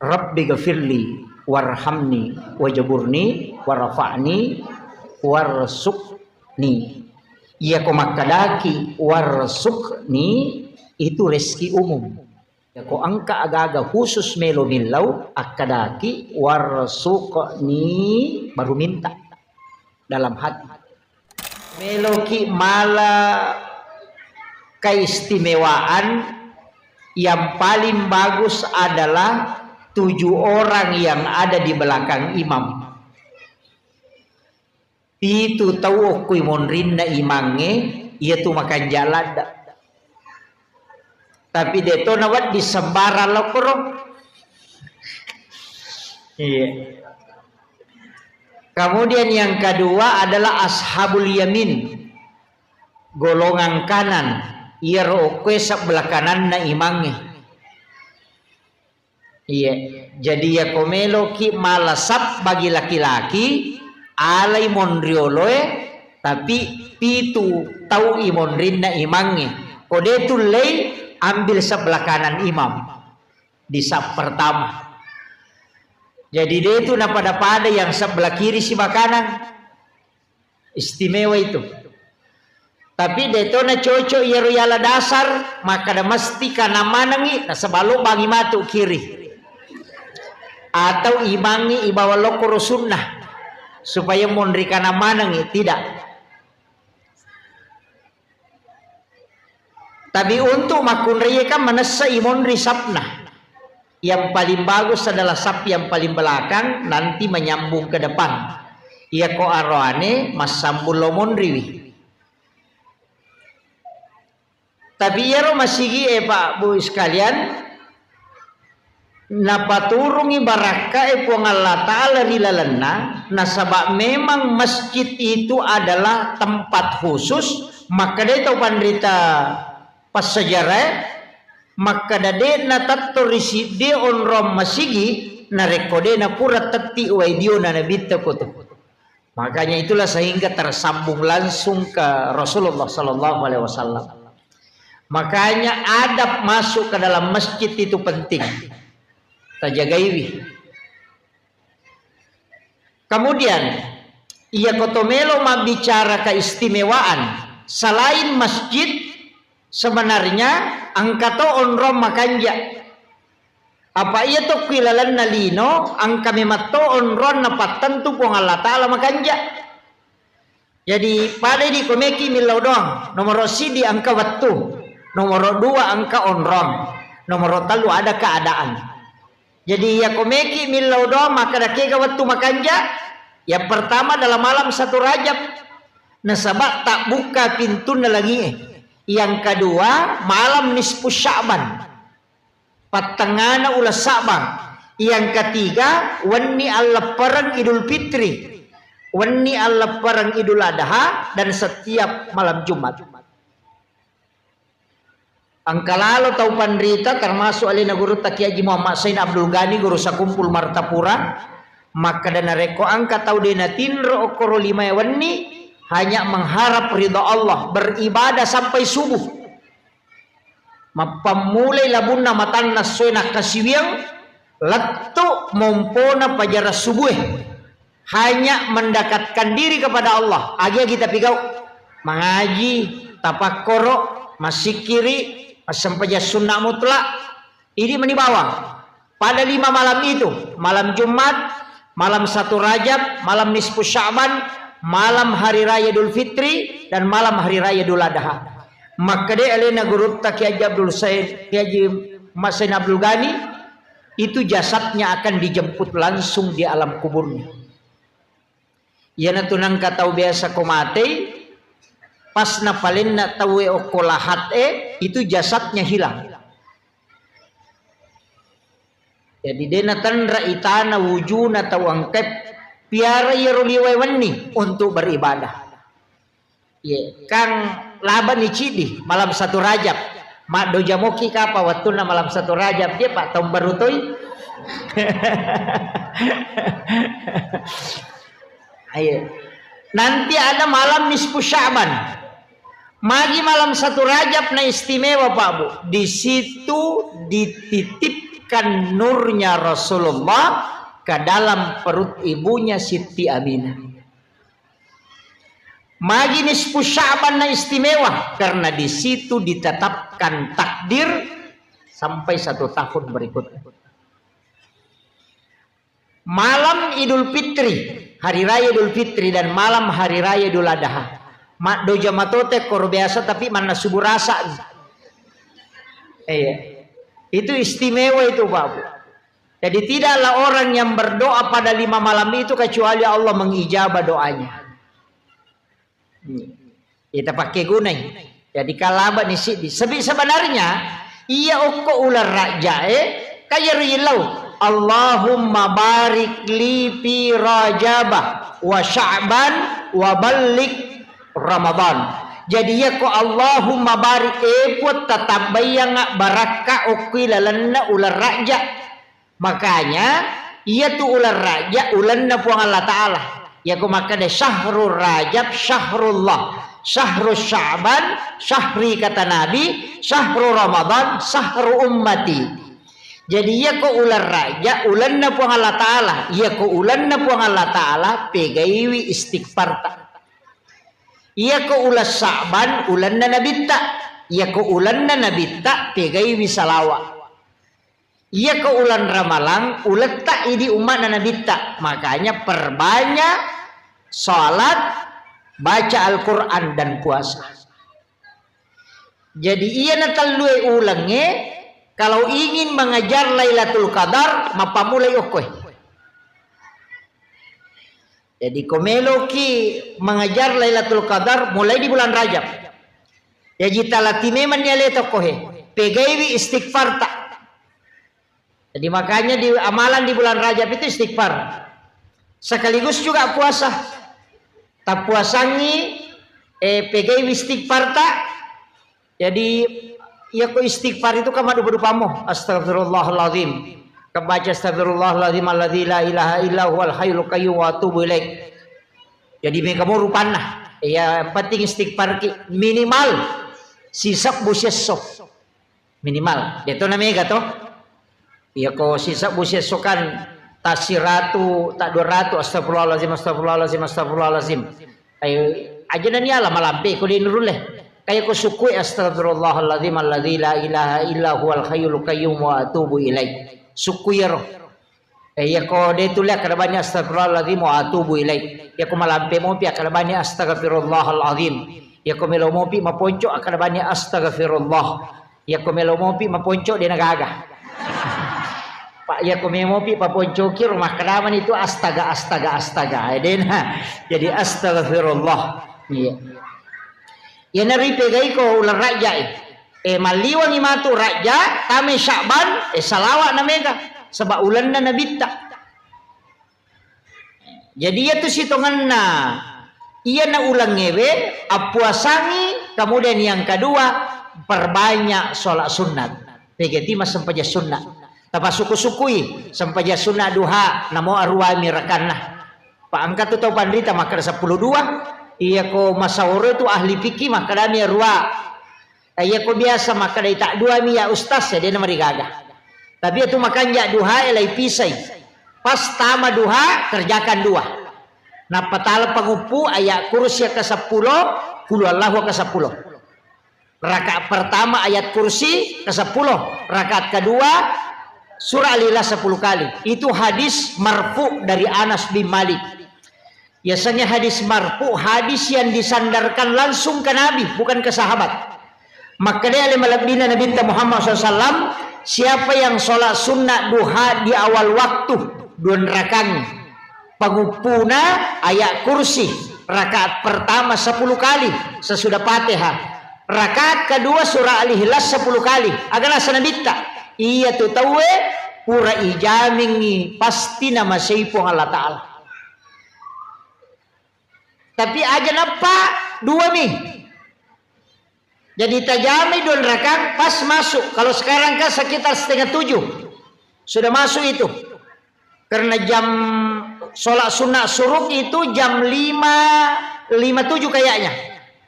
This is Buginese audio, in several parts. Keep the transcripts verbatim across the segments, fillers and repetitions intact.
Rabbi ghafirli warhamni wajaburni warfa'ni warsuqni. Iyako makkedaki warsuqni, itu rezeki umum. Iyako engka agaga khusus melo millau, akkedaki warsuqni, baru minta dalam hati. Meloki mala keistimewaan, yang paling bagus adalah tujuh orang yang ada di belakang imam. Pitu tau okkoi monrinna imangnge, iyatu makanja ladda. Tapi deto nawedding sembarang lokkoro. Iya. Kemudian yang kedua adalah ashabul yamin, golongan kanan. Iyaro okkoe sebelah kananna imangnge. Iya, jadi iyako meloki mala sab bagi laki-laki, alai monrioloe, tapi pitu tau imonrinna imangnge. Ko de tullei, ambil sebelah kanan imam di sab pertama. Jadi de tu napada-pada yang sebelah kiri siba kanan. Istimewa itu. Tapi deto na cocok iyaro yala dasar, makkada mesti kana manengi, nasaba lo bangi matu kiri. Atau imangi ibawa lokoro sunnah, supaya monri kana manengi, tidak. Tapi untuk makkunraie kan manessa imonri sapna. Yang paling bagus adalah saf yang paling belakang, nanti menyambung ke depan. Iyako aroane massambung lo monriwi. Tapi iyaro masigie, Pak, Bu, sekalian, napaturungi barakkae Puang Allah Ta'ala ri lalenna, nasaba memang masjid itu adalah tempat khusus, makkeda tau panrita passejarae, makkeda de'na tetto ri siddi onrong masigi, narekko de napura tetti wae diona nabitta kotu. Makanya itulah sehingga tersambung langsung ke Rasulullah sallallahu alaihi wasallam. Makanya adab masuk ke dalam masjid itu penting. Tajagaiwi. Kemudian, iyako to melo mabbicara keistimewaan, selain masjid, sebenarnya engka to onrong makanja. Apa iya tokko ilalenna lino, engka memetto onronna pattentu Puang Allah Ta'ala makanja. Jadi, pada idi komeki millau doang. Nomoro sidi engka wettu, nomoro dua engka onrong, nomoro tellu ada keadaan. Jadi, iya komeki millau doang, maka dakega wettu makanja. Yang pertama dalam malam satu Rajab, nasaba tak buka pintunna langie. Yang kedua, malam nisfu Sya'ban. Pattengngana uleng Sa'bang. Yang ketiga, wenni alleppereng Idul Fitri, wenni alleppereng Idul Adha, dan setiap malam Jumat. Engka lalo tau panrita, termasuk alena gurutta Kiai Haji Muhammad Sain Abdul Ghani, guru sakumpul Martapura, makkeda narekko engka tau de natinro okkoro limae wenni, hanya mengharap ridha Allah, beribadah sampai subuh. Mappammulai labunna matanna essoe nakkasiwiang, lettu mompona pajara subue. Hanya mendekatkan diri kepada Allah. Agi-agi tapigau. Mangaji, tapakkoro, massikkiri, massempajang sunna mutlak. Idi meni bawang. Pada lima malam itu, malam Jumat, malam satu Rajab, malam nisfu Sya'ban, malam hari raya Idul Fitri, dan malam hari raya Idul Adha. Makkeda alena gurutta Kiai Haji Abdul Said, Kiai Haji Mat Sain Abdul Ghani, itu jasadnya akan dijemput langsung di alam kuburnya. Iyanatu nangka tau biasa ko matei, pas napalenna tauwe okko lahat e, itu jasadnya hilang. Jadi de natenra itana wujuna tau engkae piara iyaro liwae wenni untuk beribadah. Ye, kang labani cidi malam satu Rajab. Maddoja moki kapa wettunna malam satu Rajab, dia Pak, tahun baru toi. Ayo. Nanti ada malam nisfu Sya'ban. Magi malam satu Rajab na istimewa, Pak Bu. Di situ dititip dimasukkan nurnya Rasulullah ke dalam perut ibunya Siti Aminah. Magi nisfu Sya'ban na istimewa? Karena di situ ditetapkan takdir sampai satu tahun berikutnya. Malam Idul Fitri, hari raya Idul Fitri dan malam hari raya Idul Adha. Maddoja matote koro biasa tapi manna subuh rasa. Iya. Itu istimewa itu, Pak Bu. Jadi tidaklah orang yang berdoa pada lima malam itu kecuali Allah mengijabah doanya. Hmm. Ita pakke gunai. Jadi kalaba ni siddi. Sebi-, sebenarnya iya okko uleng Raja'e, kaya rilau. Allahumma barik li fi Rajaba wa Sya'ban wa ballik Ramadan. Jadi iya ko Allahumma barik, eh, Puang, tatabbayang barakka okko lalenna uleng Raja. Makanya, iyatu uleng Raja, ulenna Puang Allah Ta'ala. Iyako makkeda, "Syahrul Rajab syahrullah, syahrul Sya'ban syahri," kata Nabi, "Syahrul Ramadan syahru ummati." Jadi, iyako uleng Raja, ulenna Puang Allah Ta'ala. Iyako ulenna Puang Allah Ta'ala, pegaiwi istighfarta. Iyako uleng Sya'ban, ulenna Nabitta. Iyako ulenna Nabitta, pegaiwi salawa. Iyako uleng Ramalang, uletta idi umma'na Nabitta. Makanya perbanyak salat, baca Al-Quran, dan puasa. Jadi, iyana tellue ulengnge, kalau ingin mengejar Lailatul Qadar, mappammulai okkoe. Jadi, ko meloki mengejar Lailatul Qadar, mulai di bulan Rajab. Jaji talati memanni aleta okkoe. Pegaiwi istighfarta. Jadi, makanya di amalan di bulan Rajab itu istighfar. Sekaligus juga puasa. Tapuasangi, eh, pegaiwi istighfarta. Jadi, iyako istighfar itu kan maddupa-dupamo. Astagfirullahaladzim. Kebaca astagfirullahaladzim alladzi la ilaha illa huwal hayyul qayyum wa atubu ilaik. Jadi, mega mo rupanna. Ya, yang penting istighfar ki minimal sisebbu siesso. Minimal. Deto na mega to. Iyako sisebbu siesso kan tasiratu, tak dua ratu, astagfirullahaladzim, astagfirullahaladzim, astagfirullahaladzim. Ayo, aja nani ala malampe ko de nurulle. Kaya ko sukui, astagfirullahaladzim alladzi la ilaha illa huwal hayyul qayyum wa atubu ilaik. Sukui iyaro. Eh, iyako de tulle akkeda bani astagfirullahaladzim wa atubu ilaik. Iyako malampe mopi akkeda bani astagfirullahaladzim. Iyako melo mopi maponco akkeda bani astagfirullah. Iyako melo mopi maponco de nagaga. Pak, iyako melo mopi paponcoki ro makkedamani tu astaga, astaga, astaga. Eh, dena. Jadi astagfirullah. Iya. Iyana ripegaiko uleng Rajja'i. Eh, malliwangi matu Rajja, tame Sya'ban, eh, salawa na mega. Saba ulenna Nabitta. Jadi iyatu sitongenna iyana ulengngewe, appuasangi, kemudian yang kedua, perbanyak sholat sunat. Pegati massempajang sunnah. Tapasukku-sukkui, sempajang sunnah duha, namo aruami rakanna. Pa engka tu tau panrita makkeda seppulo dua, iyako masaoro tu ahli fikih makkedami arua. Eh, iyako biasa makkedai tak dua mi ya ustaz, ya dena marigaga. Tapi itu makanja duha e lai pisai. Pas tama duha, kerjakan dua. Nappa tala panguppu ayat kursi ke sepuluh, kulu Allahu ke sepuluh. Rakaat pertama ayat kursi ke sepuluh, rakaat kedua surah Al-Ikhlas sepuluh kali. Itu hadis marfu dari Anas bin Malik. Yasengnge hadis marfu, hadis yang disandarkan langsung ke Nabi, bukan ke sahabat. Makkeda ale malebbina Nabitta Muhammad sallallahu alaihi wasallam, siapa yang sholat sunnah duha di awal waktu, dua rakaat, panguppuna ayat kursi, rakaat pertama sepuluh kali sesudah Fatihah, rakaat kedua surah Al-Ikhlas sepuluh kali. Aga naseng Nabitta, iya tu tauwe pura ijamingi pasti namasei Puang Allah Ta'ala. Tapi aja nappa dua mi. Jadi tajamai dua rakaat pas masuk. Kalau sekarang kan sekitar setengah tujuh. Sudah masuk itu. Karena jam sholat sunnah suruk itu jam lima, lima tujuh kayaknya.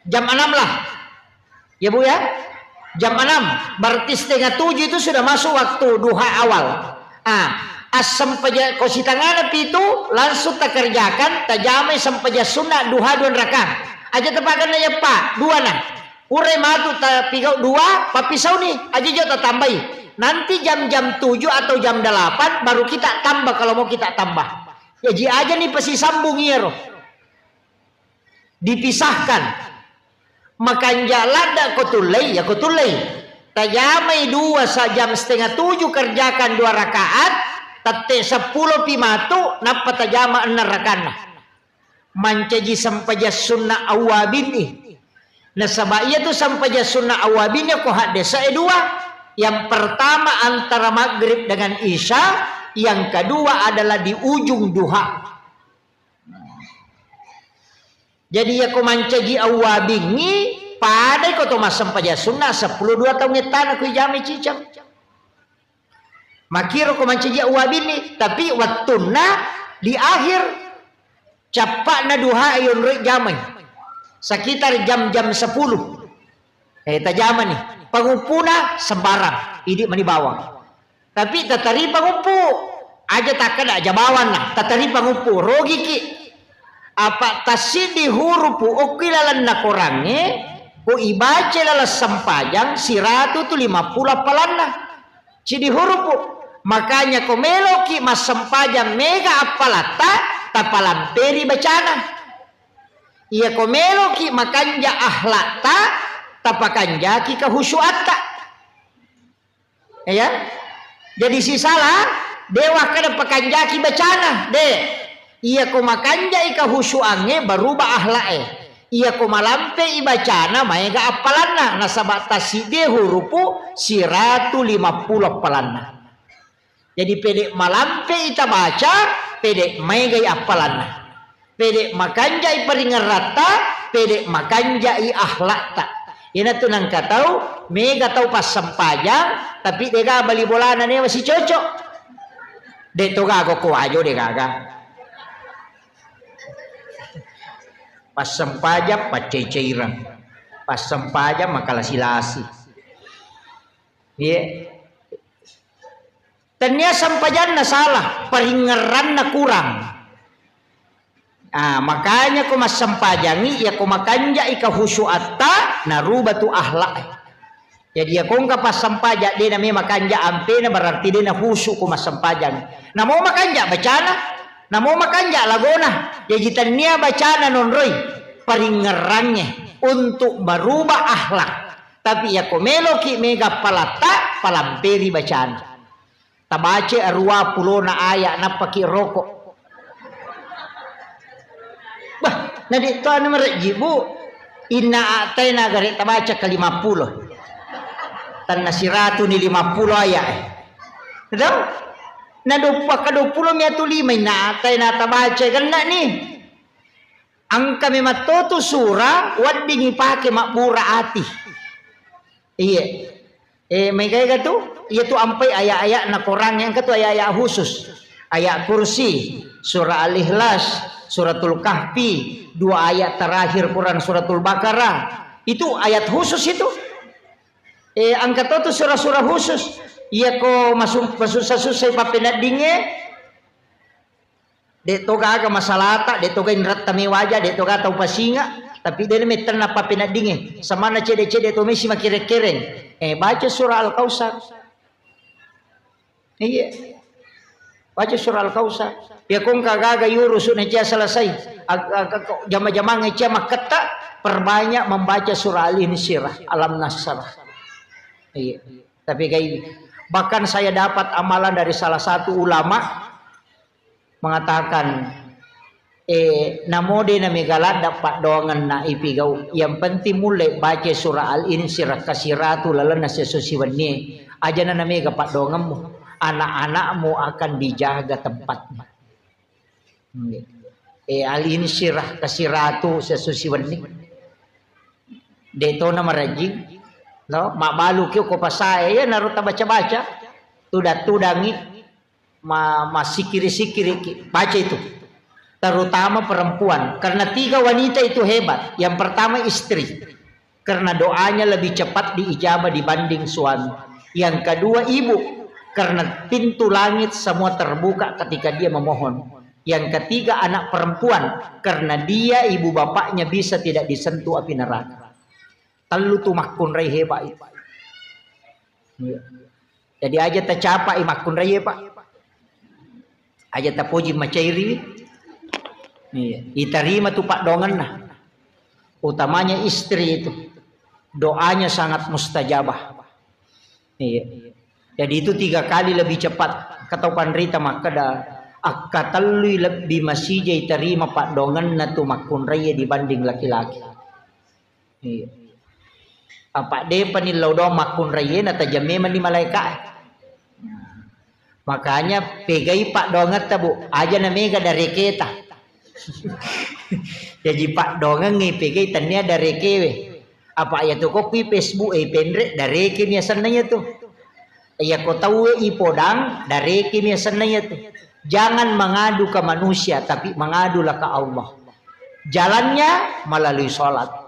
Jam enam lah. Ya, Bu, ya? Jam enam, berarti setengah tujuh itu sudah masuk waktu duha awal. Ah, assempaja-, ko sitangana pitu, langsung takerjakan, tajamai sempajang sunna duha dua rakaat. Aja tapakenna iyappa, dua na. Purai matu tapigau dua, pappisauni, aja jo tatambai. Nanti jam-jam tujuh atau jam delapan baru kita tambah kalau mau kita tambah. Jaji aja ni pasisambung iyaro. Dipisahkan. Makanja ladda ko tullei, ya ko tullei. Tajamai dua sa-, jam setengah tujuh kerjakan dua rakaat, tette seppulo pi matu, nappa tajama enneng rakanna. Mancaji sempajang sunna awwabin i. Nasaba iya tu sempajang sunna awwabin ko haddesa e dua. Yang pertama antara maghrib dengan isya, yang kedua adalah di ujung duha. Jadi, iya ko mancaji awwabingngi, padai ko to massempajang sunna seppulo dua taung ettana ko ijamai ciceng. Makiro ko mancaji awwabinni, tapi wettunna di akhir cappa'na duha yonroi jamai. Sekitar jam-jam sepuluh. Eh, tajamani. Panguppuna sembarang. Idi mani bawang. Tapi tataripa nguppu. Aja takkeda aja bawanna. Tataripa nguppu. Rogiki. Apa tassiddi hurupu okki lalenna korangnge, ko ibaca laleng sempajang, siratu tu lima puluh appalanna. Siddi hurupu. Makanya ko meloki massempajang mega appalatta, tapalamperi bacana. Iya ko meloki makanja akhlakta, tapakanjaki kehusuatta. Ya. Jadi sisala, dewa kada pakanjaki bacana, de. Iya ko makanjai kehusuangnge, berubah akhlak e. Iya ko malampe i bacana, maega appalanna. Nasaba tasiddi hurupu, siratu lima puluh appalanna. Jadi, pede malampe i tabaca, pede maegai appalanna. Pede makanjai paringeratta, pede makanjai akhlakta. Iyanatu nangka tau, mega tau passempajang, tapi dega bali bolana newa sicocok. De toga ko ko ajo de gaga. Passempajang paccai-caireng. Passempajang makalasi-lasi. Iya. Tennia sempajanna salah, paringngeranna kurang. Ah, makanya ko massempajangi, iya ko makanjai kehusuatta, naruba tu akhlak. Jadi, iya ko engka passempajang, de name makanja ampena, berarti de nahusu ko massempajang. Namo makanja bacana, namo makanja lagona. Jaji, tennia bacana nonroi, paringngerangnge untuk merubah akhlak. Tapi iya ko meloki mega palatta, palamperi bacana. Tabaca arua pulona aya, nappaki roko. Bah, nadi to anu marejji, Bu. Inna a'taina gare tabaca ke lima puluh. Tanna siratu ni lima puluh aya, eh. Tau? Na dua puluh, ke dua puluh mi atu lima inna a'taina tabaca genna ni. Engka memang totu sura wedding ipake mabbura ati. Iya. Eh, mega-ega tu, iya tu ampai ayat-ayat na Quran yang ketu ayat-ayat khusus. Ayat kursi, surah Al-Ikhlas, suratul Kahfi, dua ayat terakhir Quran suratul Baqarah. Itu ayat khusus itu. Eh, engka to tu surah-surah khusus. Iya ko masu-, masussa-sussai pappeneddingnge, de to gaga masalata, de to gaga inretta mewaja, de to gaga tau pasinga, tapi de mettenna pappeneddingnge. Samanna cede-cede to mesi makkere-kereng. Eh, baca surah Al-Kautsar. Iya. Baca surah Al-Kautsar. Ya, ko engka gaga yurusu na cia selesai. Ag-, ag-, ko jama-jamang cia makketta, perbanyak membaca surah Al-Insyirah, Alam Nasrah. Iya. Tapi kayak ini. Bahkan saya dapat amalan dari salah satu ulama mengatakan, eh, namo de na mega ladda paddoangenna ipigau. Yang penting mulle baca surah Al-Insyirah kasiratu lalenna seso siwennie. Ajana na mega paddoangemmu. Anak-anakmu akan dijaga tempatnya. Eh, Al-Insyirah kasiratu seso siwenni. De tona marajing. No, mabbalu ki ko pasae, ya naro tabaca-baca. Tudang-tudangi. Ma-, massikiri-sikiri ki, baca itu. Terutama perempuan, karena tiga wanita itu hebat. Yang pertama istri. karena doanya lebih cepat diijabah dibanding suami. Yang kedua, ibu, karena pintu langit semua terbuka ketika dia memohon. Yang ketiga, anak perempuan, karena dia, ibu bapaknya, bisa tidak disentuh api neraka. Tellu tu makkunrai hebat itu. Iya. Jadi aja tacapai makkunrai, Pak. Aja tapoji macairi. Iya. Itarima tu paddoangenna. Utamanya istri itu. Doanya sangat mustajabah. Iya. Jadi itu tiga kali lebih cepat. Kata panrita makkeda, akkatellui lebbi masija itarima paddoangenna tu makkunrai dibanding laki-laki. Iya. Apa depa ni lao doang makkunrai, natajang memang ni malaika. Makanya pegai paddoangetta, Bu, aja na mega dareketa. Jaji paddoangengngi pegai, tennia darekewe. Apa iya tu ko kui Facebook e penre, dareke mi asenna iya tu. Iya ko tauwe ipodang, dareke mi asenna iya tu. Jangan mengadu ke manusia, tapi mengadulah ke Allah. Jalannya melalui sholat.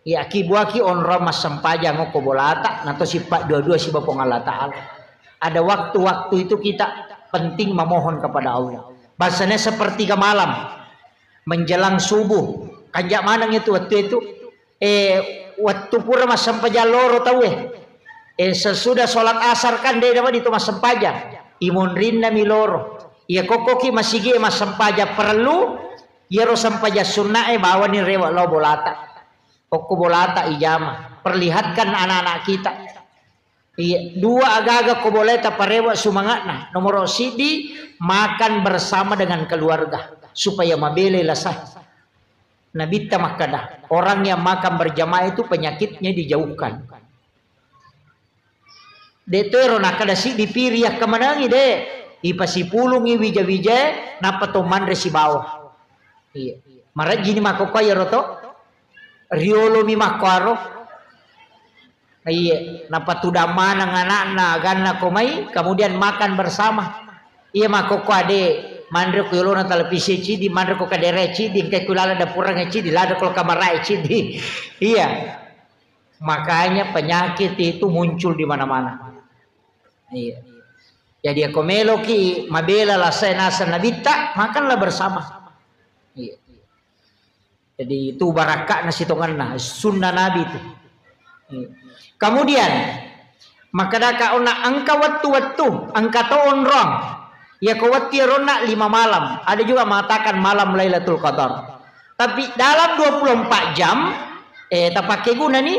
Iya, ki buaki onrong massempajang okko bolata, nato sippa dua-dua siba Puang Allah Ta'ala. Ada waktu-waktu itu kita penting memohon kepada Allah. Bahasanya sepertiga malam, menjelang subuh. Kanja maneng itu waktu itu. Eh, waktu pura massempajang loro tauwe. Eh, sesudah sholat asar kan de dapat itu massempajang. Imonrinna mi loro. Iya kokkoki masigi massempajang perlu, iyaro sempajang sunnae bawani rewe lao bolata. Okko bolata ijama, perlihatkan anak-anak kita. Iya, dua aga-aga ko boleh taparewa sumanga'na. Nomor sidi, makan bersama dengan keluarga supaya mabele lasa. Nabitta makkada, orang yang makan berjamaah itu penyakitnya dijauhkan. De to ero nakkada siddi piri yakkamanangi de. Ipasipulungi wija-wijae, nappa to manre sibawa. Iya. Marajjini makkokkoe iyaro to. Riolomi makkoaro. Iya, nappa tudang maneng anakna aganna ko mai, kemudian makan bersama. Iya makkokko ade, manre ko yolona televisi cidi, manre ko kadere cidi, engkai ko lala dapurang cidi, lada ko kamarae cidi. Iya. Makanya penyakit itu muncul di mana-mana. Iya. Jadi, ako meloki mabela lasai naseng nabitta, makanlah bersama. Iya. Jadi, itu barakka'na sitongenna, sunnah Nabi itu. Iya. Kemudian, makkedaka onna engka wettu-wettu, engka to onrong. Yako wettu iyaronna lima malam. Ada juga mengatakan malam Lailatul Qadar. Tapi dalam dua puluh empat jam, eh, tapakkeguna ni,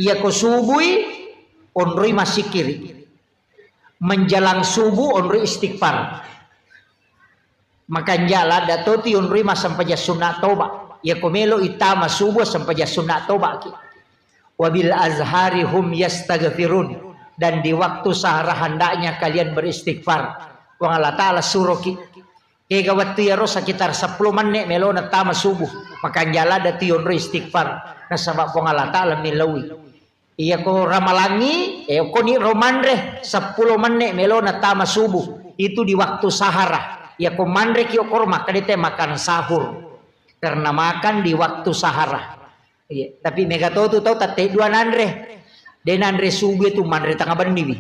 iyako subui, onroi massikkiri. Menjelang subuh, onroi istighfar. Makanja ladda toti onroi massempajang sunna toba. Yako melo ittama subuh, sempajang sunna toba ki. Wabil azhari hum yastaghfirun. Dan di waktu sahara hendaknya kalian beristighfar. Puang Allah Ta'ala suroki. Kega wettu iyaro sekitar seppulo menne' melona tama subuh. Makanja ladda tu yonro istighfar. Nasaba Puang Allah Ta'ala millaui. Iyako ramalangi, eh, okkoni ro manre seppulo menne' melona tama subuh. Itu di waktu sahara. Iyako manreki okkoro makkeda te makan sahur. Karena makan di waktu sahara. Iya, tapi mega to tu tau tette dua nanre. De nanre subuh itu manre tengah benni wi.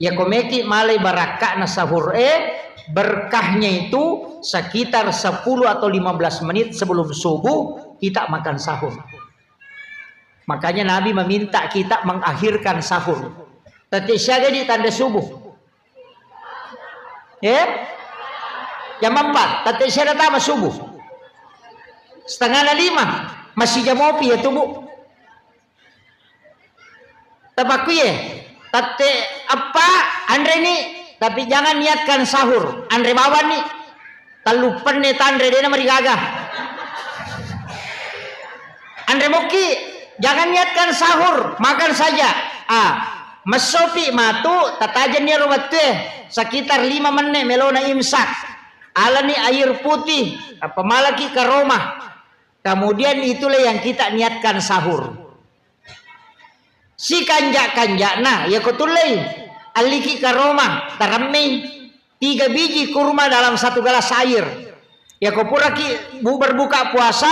Ya komeki malai barakka'na sahur e, berkahnya itu sekitar sepuluh atau lima belas menit sebelum subuh kita makan sahur. Makanya Nabi meminta kita mengakhirkan sahur. Tette siaga di tanda subuh. Eh? Jam empat, tette siaga tama subuh. Setengah na lima, masih jam opi ya tubuh. Tapakkuye, tette eppa, anreni, tapi jangan niatkan sahur, anre bawani. Tellu penne tanre, dena marigaga. Anre mokki, jangan niatkan sahur, makan saja. Ah, messopi matu, tatajenni ero wettue, sekitar lima menne melona imsak. Alani air putih, apa malaki karoma. Kemudian itulah yang kita niatkan sahur. Sikanja-kanjana, yako tullei, alliki karoma, taremmei tiga biji kurma dalam satu gelas air. Yako puraki bu-, berbuka puasa,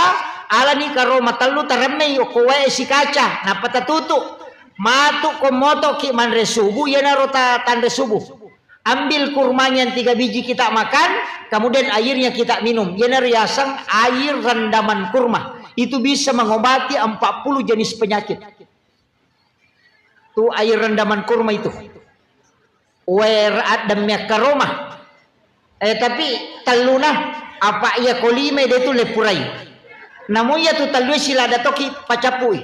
Alani karoma tellu taremmei okko wae sikaca, nappa tatutu. Matu ko motoki manre subuh, iyanaro ta-, tanre subuh. Ambil kurmanya yang tiga biji kita makan, kemudian airnya kita minum. Iyanaro yaseng air rendaman kurma. Itu bisa mengobati empat puluh jenis penyakit. Tu air rendaman kurma itu. Wae addammi akkaroma. Eh, tapi telluna, apa iya ko lima de tu leppurai. Namun iya tu tellue silada toki pacappui.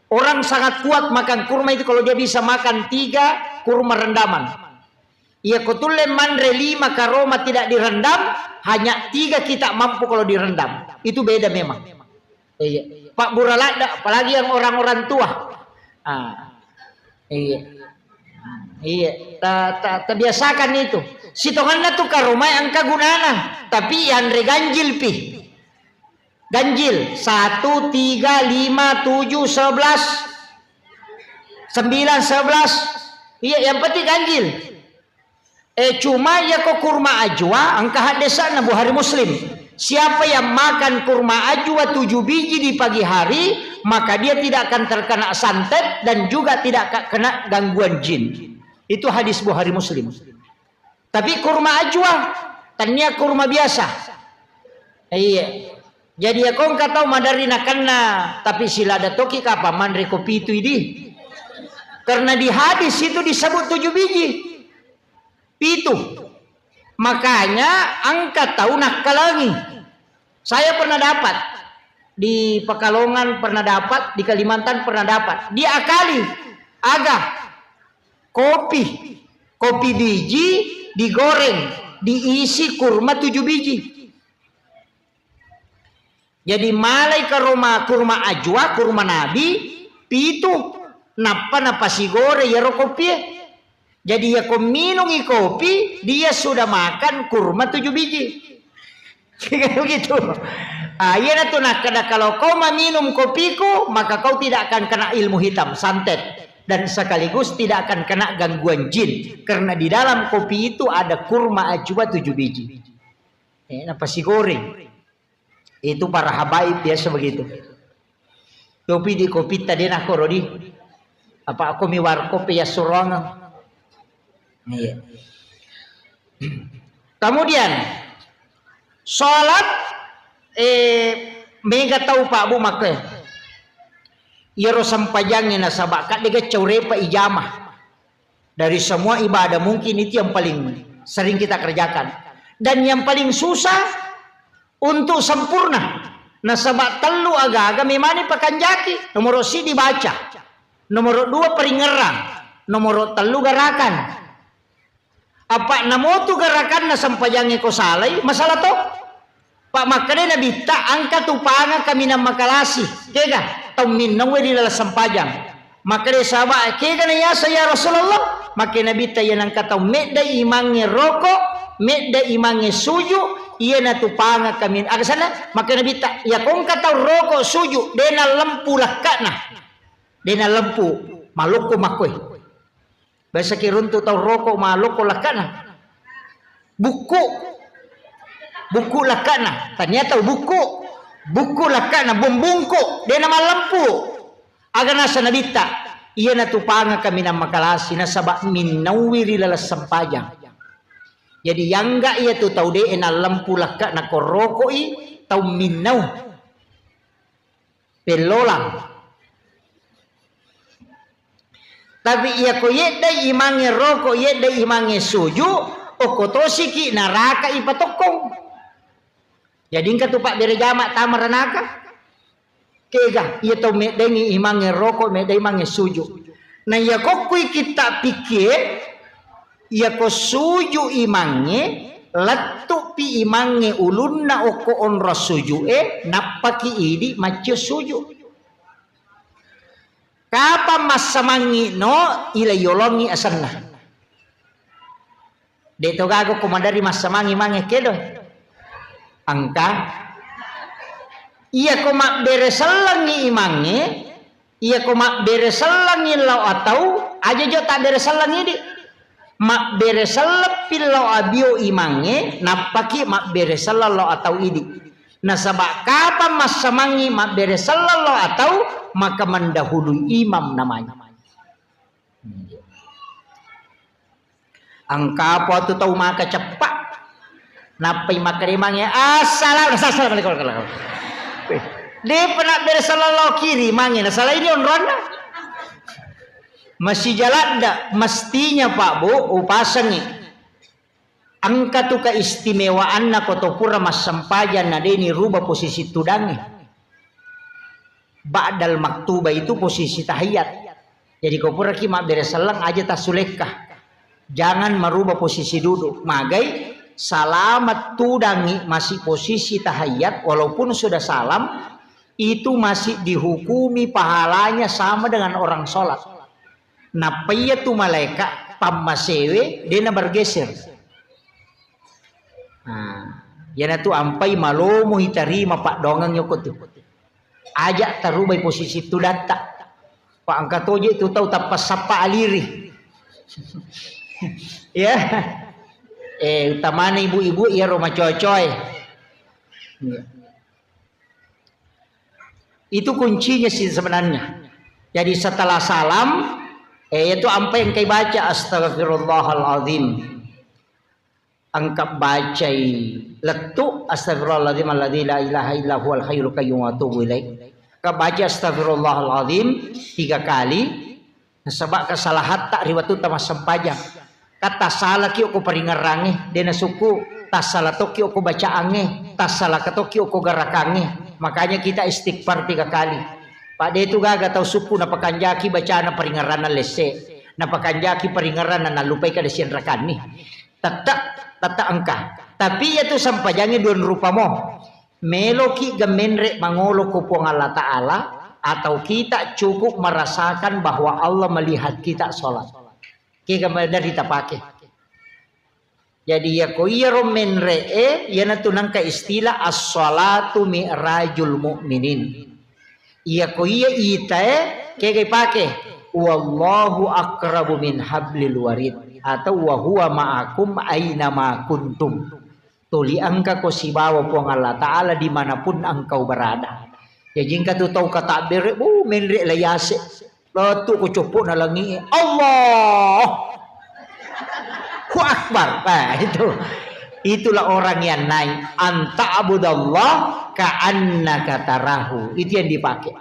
Orang sangat kuat makan kurma itu kalau dia bisa makan tiga kurma rendaman. Iya ko tulle manre lima karoma tidak direndam, hanya tiga kita mampu kalau direndam. Itu beda memang. Iya. Pak Buraladda, apalagi yang orang-orang tua. Ah. Iya. Iya. Ta, ta, tabiasakan itu. Sitonganna tu karomai engka gunana, tapi yanre ganjil pi. Ganjil, satu, tiga, lima, tujuh, sebelas, sembilan, sebelas. Iya, yang penting ganjil. Eh, cuma iya ko kurma ajwa, engka haddesanna Bukhari Muslim. Siapa yang makan kurma ajwa tujuh biji di pagi hari, maka dia tidak akan terkena santet dan juga tidak akan kena gangguan jin. Itu hadis Bukhari Muslim. Tapi kurma ajwa, tania kurma biasa. Iya. Jadi ya kong katau madari nakanna, tapi silada toki kapa manre kopi itu idi. Karena di hadis itu disebut tujuh biji. Pitu. Makanya engka tau nakkalangi. Saya pernah dapat di Pekalongan, pernah dapat di Kalimantan, pernah dapat. Diakali, aga, kopi, kopi biji digoreng, diisi kurma tujuh biji. Jadi malai karoma kurma ajwa, kurma nabi, pitu, nappa napasigore iyaro kopie. Jadi iya ko minungi kopi, dia sudah makan kurma tujuh biji. Begitu. Ah, iya natu nakkeda, kalau kau meminum kopiku, maka kau tidak akan kena ilmu hitam, santet, dan sekaligus tidak akan kena gangguan jin, karena di dalam kopi itu ada kurma ajwa tujuh biji. Eh, napasigoreng. Itu para habaib biasa begitu. Kopi di kopi tadi nak koro di. Apa aku mi warkop ya surong. Iya. Kemudian salat, eh, mega tau Pak Bu makke. Iyaro sempajangnge nasaba kadde gacau repa ijamah. Dari semua ibadah mungkin itu yang paling sering kita kerjakan. Dan yang paling susah untuk sempurna. Nasaba tellu aga-aga memani pakanjaki. Nomoro sidi baca. Nomoro dua peringerang. Nomoro tellu garakan. Apa namotu garakanna sempajangnge ko salai, masalah to? Pak, makkeda Nabitta, engka tu panga kaminang makalasi. Kega? Tau minnauwe ri laleng sempajang. Makkeda sahabat, kega na yaseng ya Rasulullah? Makkeda Nabitta, iya nengka tau medda imangnge roko, medda imangnge suju, iyanatu panga kamin-, aga senna? Makkeda Nabitta, iya ko engka tau roko suju, de nallempu lakkana. De nallempu, malokko makkoe. Biasa ki runtu tau roko malokko lakkana. Bukku. Bukku lakkana. Tania tau bukku. Bukku lakkana, bumbungku. De na mallempu. Aga nasa Nabitta. Iyanatu panga kaminang makalasi nasaba minnauwi ri laleng sempajang. Jadi yangga iyatu tau de nallempu lakkana ko rokoi tau minnau. Pellolang. Tapi iya ko yeddai imangnge roko, yeddai imangnge suju, okko tosiki naraka ipatokkong. Jadi engka tu pabbere jama tama ranaka. Kega, iya tau meddengi imangnge roko, meddai imangnge suju. Na iya kokkui kitta pikkie, iya ko suju imangnge, lettupi imangnge ulunna okko onrong sujue, nappaki idi maccio suju. Kapang massamangngi no, ila yolongngi asenna. De to gaga ko madari massamangngi mange kedo. Engka. Iya ko mabbere sellengngi imangnge, iya ko mabbere sellengngi lao atau, aja jo tabbere selleng idi. Mabbere selleppi lao abio imangnge, nappaki mabbere selleng lao atau idi. Nasaba kapang massamangngi mabbere selleng lao atau maka mendahului imam namanya. Engka apa tu tau maka ceppa. Nappai makkeremangnge, "Assalam-, assalamualaikum." Depa nabbere selleng lao kiri mange, nasala ini onronna. Masija ladda, mestinya Pak Bu, upasengngi. Engka tu keistimewaanna ko to pura massempajang na deni ruba posisi tudangnge. Ba'dal maktuba itu posisi tahiyat. Jadi ko puraki mabbere selleng aja tassulekka. Jangan merubah posisi duduk. Magai salama tudangngi masih posisi tahiyat walaupun sudah salam, itu masih dihukumi pahalanya sama dengan orang sholat. Nappa iya tu malaika pammasewe dena bergeser. Nah, iyanatu ampai malomo itarima paddoangeng yoko tu. Aja tarubai posisi tudatta. Pak engka toje tu tau tappa sappa aliri. Ya. Eh, utamana ibu-ibu iyaro macocoe. Iya. Itu kuncinya sih sebenarnya. Jadi setelah salam, eh, itu ampai engkai baca, "Astagfirullahaladzim." Engka bacai lettu, "Astagfirullahaladzim alladzi la ilaha illa huwal hayyul qayyum wa atubu ilaih." Engka baca, "Astagfirullahaladzim," tiga kali. Nasaba kesalahatta ri wettu tamassempajang. Kan tassalaki okko paringerrangnge, de nasukku, tassala tokki okko bacaangnge, tassalaka tokki okko garakangnge. Makanya kita istighfar tiga kali. Pak, de tu gaga tau sukku napakanjaki bacana paringerranna lesse, napakanjaki paringerranna nallupai kada sianrakanni. Tette, tette engka. Tapi iya tu sempajangnge dua rupa mo. Meloki gemenre mangolo ko Puang Allah Ta'ala, atau kita cukup merasakan bahwa Allah melihat kita sholat. Kega maderri tapake. Jadi, iya ko iyaro menre'e, iyanatu nangka istilah as-shalatu mi'rajul mu'minin. Iya ko iya itae, kega ipake? "Wallahu aqrabu min hablil warid," atau "Wa huwa ma'akum aina ma kuntum." Tuli engka ko sibawa Puang Allah Ta'ala dimanapun engkau berada. Jaji engka tu tau katabbere, bu, menre la yase. Lettu ko coppo'na langi'e. Allah. Hu Akbar. Nah, itu. Itulah orang yang naik. An ta'budallah ka'annaka tarahu. Itu yang dipakai.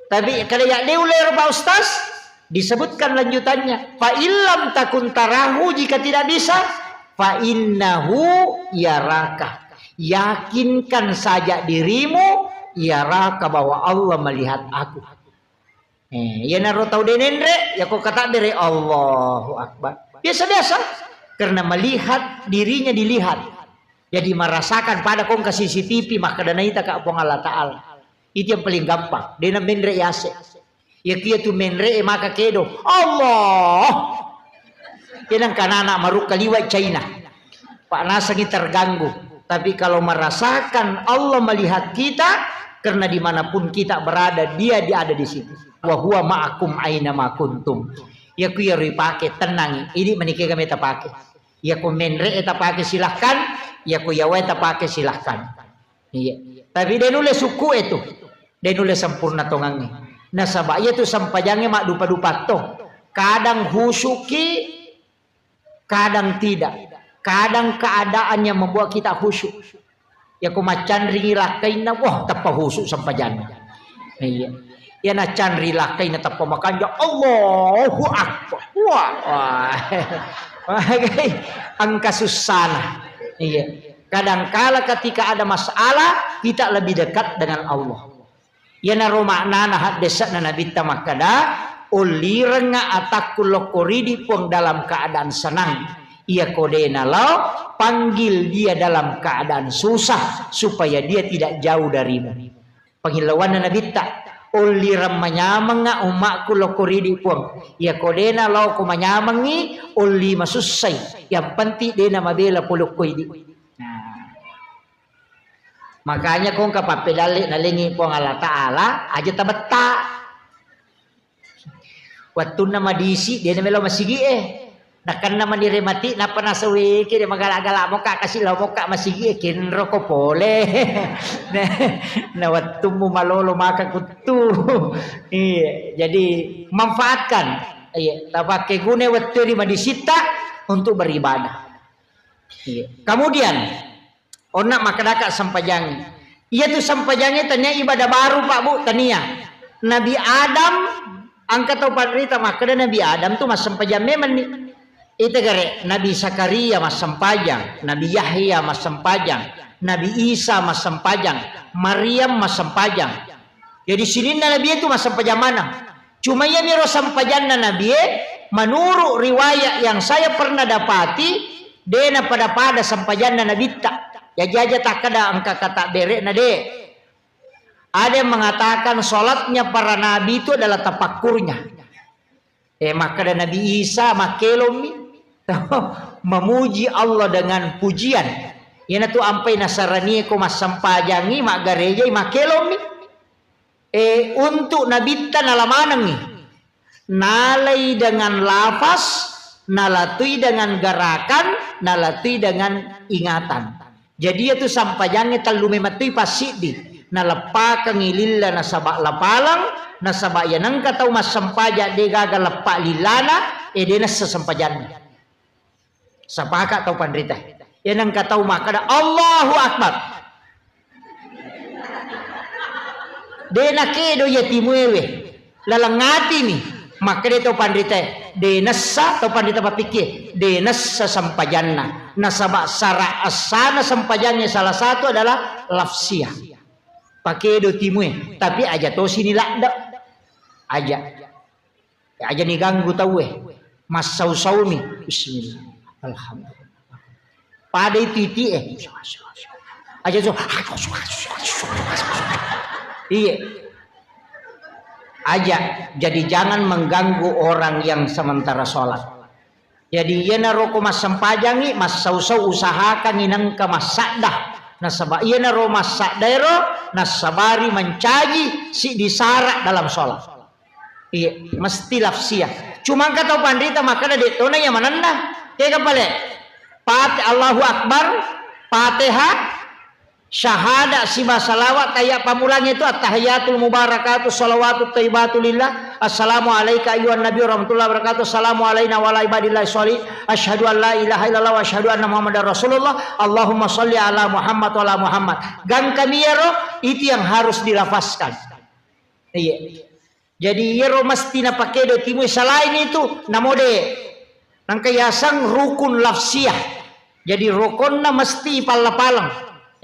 Tapi kalau ya dia ulai Pak Ustaz, disebutkan lanjutannya. Fa illam takun tarahu, jika tidak bisa, fa innahu yaraka. Yakinkan saja dirimu, yaraka, bahwa Allah melihat aku. Eh, iyanaro tau de nenre, yako katabbere, Allahu Akbar. Biasa-biasa, karena melihat dirinya dilihat. Jadi merasakan pada kongka C C T V, makkeda naita ka Puang Allah Ta'ala. Itu yang paling gampang. Dena menre yase. Yakia tu menre maka kedo. Allah. Tenang kanana marukka liwa China. Pak nasangi terganggu. Tapi kalau merasakan Allah melihat kita, karena dimanapun kita berada, Dia, Dia ada di situ. Wa huwa ma'akum aina ma kuntum. Yaku yaro ipake, tenangi. Ini menikega meta pake. Yaku menre tapake silahkan, yaku yawae tapake silahkan. Iya. Tapi de nulle sukku itu. De nulle sempurna tongangnge. Nasaba iya tu sempajangnge maddupa-dupa to. Kadang khusyuki, kadang tidak. Kadang keadaan yang membuat kita khusyuk. Ya ko maccanringi lakkainna, wah, teppa khusyuk sempajanna. Iya. Ya na canri lakkainna teppa makanja, Allahu Akbar. Wah, wah. Engka sussana. Iya. Kadangkala ketika ada masalah, kita lebih dekat dengan Allah. Iyanaro maknana haddese'na Nabitta makkeda, "Ullirengnga atakku lokko ridi Puang dalam keadaan senang. Iya ko de nalao, panggil dia dalam keadaan susah, supaya dia tidak jauh darimu." Pangillauanna Nabitta, "Ullireng manyamengnga ummakku lokko ridi Puang. Iya ko de nalao ko manyamengngi, ulli masussai. Yang penting de namabela polokko idi." Nah. Makanya kongka pappedalle nalengi Puang Allah Ta'ala, aja tabetta. Wettunna madisi, de namelo masigi'e. Nakenna manire mati, nappa nasawiki de magala-gala mokka kasi lao mokka masigi e kenro ko pole. Na wettummu malolo maka kuttu. Iya, jadi manfaatkan. Iya, tapake guna wettu di madisitta untuk beribadah. Iya. Kemudian, onna makkedaka sempajangnge. Iyatu sempajangnge tania ibadah baru, Pak, Bu, tania. Nabi Adam, engka tau panrita makkeda Nabi Adam tu massempajang memenni. Ita gare, Nabi Zakaria massempajang, Nabi Yahya massempajang, Nabi Isa massempajang, Maryam massempajang. Jadi sininna Nabi itu massempajang maneng. Cuma iyamiro sempajanna Nabie, menurut riwayat yang saya pernah dapati, de napada-pada sempajanna Nabitta. Jaji aja takkeda engka kata bere'na de. Ada yang mengatakan sholatnya para nabi itu adalah tafakkurnya. Eh, makkeda Nabi Isa makkelommi. Memuji Allah dengan pujian. Iyanatu ampai nasaranie ko massempajangi, maggarejai, makkelommi. Eh, untuk Nabitta nala manengngi. Nalai dengan lafaz, nalatui dengan gerakan, nalatui dengan ingatan. Jadi iyatu sampajangnge tellu memettui passiddi. Naleppakengngi lilla nasaba lapaleng, nasaba iyanengka tau massempajang degaga leppa lillana, eh, de nessa sempajanna. Sapaka tau panrita. Iya nengka tau makkeda, "Allahu Akbar." De nakedo iya timuewe. Laleng atini. Makkeda tau panrita, de nessa tau panrita papikir, de nessa sempajanna. Nasaba sara essana sempajangnge salah satu adalah lafsiah. Pakedo timue, tapi aja tosini ladde. Aja. Aja ni ganggu tauwe. Massau-saumi. Bismillah. Alhamdulillah. Pada itu iti eh. Aja so. Iya. Aja. Jadi jangan mengganggu orang yang sementara sholat. Jadi iyanaro ko massempajangi, massau-sau usahakangi nengka massadda. Nasaba iyanaro massaddaero nassabari mancaji siddi sara dalam sholat. Iya, mesti lafsiah. Cuma engka tau panrita makkeda de tona iya manenna. Tega pale? Pate-, Allahu Akbar, Fatihah, syahadat siba salawat, tayya pamulang itu at-tahiyatul mubarakatuh salawatut thayyibatu lillah. Assalamu alaika ayyuhan nabi wa rahmatullahi wa barakatuh. Assalamu alaina wa ala ibadillah sholih. Asyhadu an la ilaha illallah wa asyhadu anna Muhammadar Rasulullah. Allahumma sholli ala Muhammad wa ala Muhammad. Gangkami iyaro, itu yang harus dilafazkan. Iya. Jadi iyaro mesti napakedo timui, selain itu namode. Nangka yaseng rukun lafsiah. Jadi rukonna mesti palla-paleng.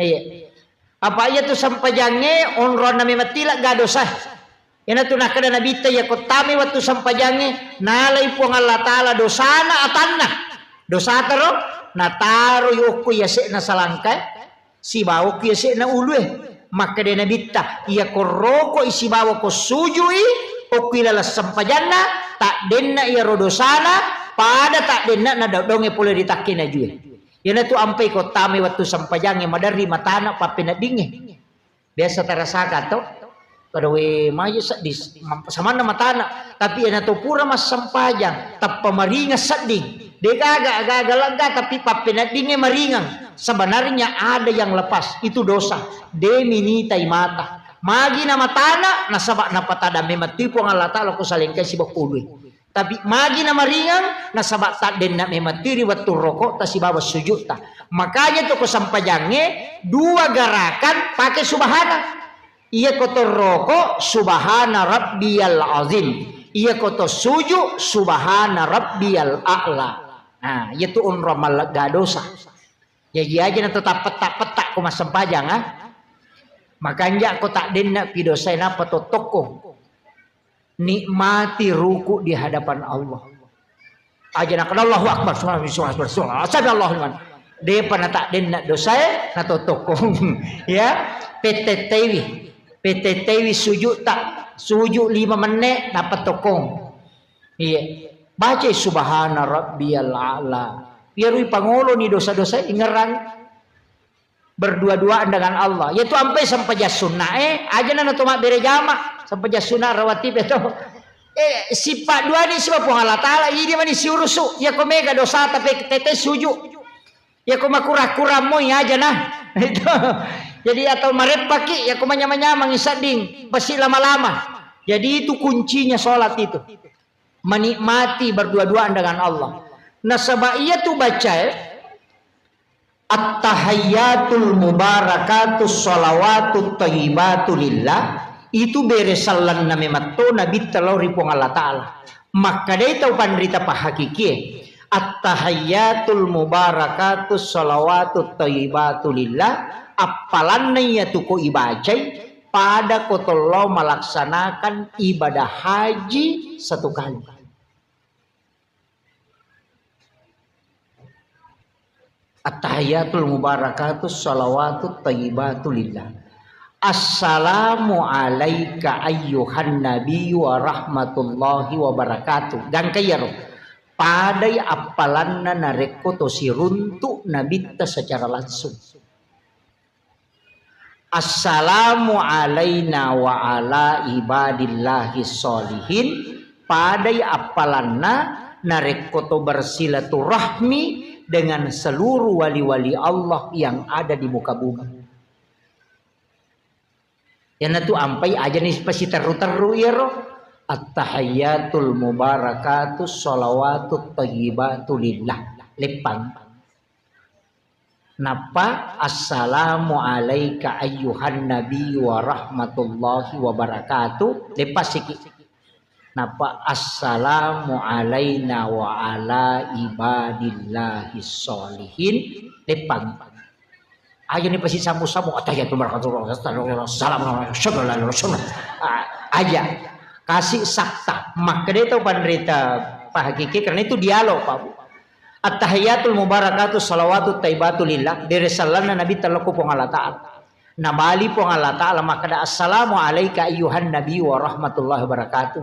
Iya. Apa iyatu sempajangnge onronna memettila ga dosa. Iyanatu nakkeda Nabitta, iyako tame wettu sempajangnge, nalai Puang Allah Ta'ala dosana atanna. Dosataro nataroi okko yase'na salangkae. Sibawa okki yase'na ulue. Makkeda Nabitta, iyako rokoi sibawa ko sujui, okki laleng sempajanna, taddenna iyaro dosana, pada taddenna nadaddongnge pole ri takkena jue. Iyanatu ampai ko tame wettu sempajangnge maderri matana pappeneddingnge. Biasa tarasaka to? Kada we maju seddi, ma-, samanna matana. Tapi iyana to pura massempajang, tappa maringeng sedding. Degaga, aga-aga lega, tapi pappeneddingnge maringeng. Sebenarnya ada yang lepas, itu dosa. De minitai mata. Magi na matana, nasaba napatada memettui Puang Allah Ta'ala ko salengkai sibakkului. Tapi magi na maringeng, nasaba taddenna memettui ri wettu rokokta sibawa sujudta. Makanya to ko sempajangnge, dua gerakan pake subhana. Iyako to roko, subhana rabbiyal azim. Iyako to suju, subhana rabbiyal a'la. Nah, iyatu onrong mallegga dosa. Jaji aja na to tappetta-petta ko massempajang, ah. Makanja ko taddenna pi dosae napa to tokko. Nikmati ruku di hadapan Allah. Aja nakkeda Allahu Akbar, subhanallah, subhanallah, subhanallah, sami Allahu liman. Depa nataddenna dosae, natotokkong. Ya, petetteiwi. Petetteiwi sujud tak, sujud lima menit, nappa tokkong. Iya. Baca subhana rabbiyal a'la. Iyarui pangoloni dosa-dosa ingerang. Berdua-duaan dengan Allah. Yaitu ampai sempajang sunna, eh, aja nana to mabbere jama, sempajang sunna rawatib itu. Eh, sippa duani siba Puang Allah Ta'ala, idi mani siurusu. Yako mega dosa tapi tete suju. Yako makura-kura moi aja nah. Itu. Jadi atau mareppaki, yako manyamang-nyamang sedding, pasti lama-lama. Jadi itu kuncinya sholat itu. Menikmati berdua-duaan dengan Allah. Nasaba iya tu bacae, At-tahayyatul mubarakatus shalawatut thayyibatu lillah, itu bere sellenna memetto Nabitta lao ri Puang Allah Ta'ala. Makkedai tau panrita pahakikie, at-tahayyatul mubarakatus shalawatut thayyibatu lillah, appalanna iyatu ko ibacai, pada ko tollo malaksanakan ibadah haji satu kali. At-tahiyyatul mubarakatus shalawatut thayyibatu lillah. Assalamu alaika ayyuhan nabiyyu wa rahmatullahi wa barakatuh. Gangka iyaro. Padai appalanna narekko to siruntu Nabitta secara langsung. Assalamu alaina wa ala ibadillahi sholihin, padai appalanna narekko to bersilaturahmi dengan seluruh wali-wali Allah yang ada di muka bumi. Iyanatu ampai aja ni pasiterru-terru iyaro. At-tahiyyatul mubarakatus shalawatut thayyibatu lillah. Leppang. Nappa, "Assalamu alaika ayyuhan nabiyyu wa rahmatullahi wa barakatuh." Leppasiki. Nappa, "Assalamu alaina wa ala ibadillahi sholihin." Leppang. Aja ni pasi sambu-sambu, "Attahiyatu barakatuh, assalamu alaikum, assalamu alaikum, assalamu alaikum." Ah, aja. Kasih sakta. Makkedai tau panrita pahakiki, karena itu dialog, Pak Bu. At-tahiyyatul mubarakatuh shalawatut thayyibatu lillah, bere sellenna Nabitta lao ko Puang Allah Ta'ala. Nabali Puang Allah Ta'ala makkeda, "Assalamu alaika ayyuhan nabiyyu wa rahmatullahi wa barakatuh."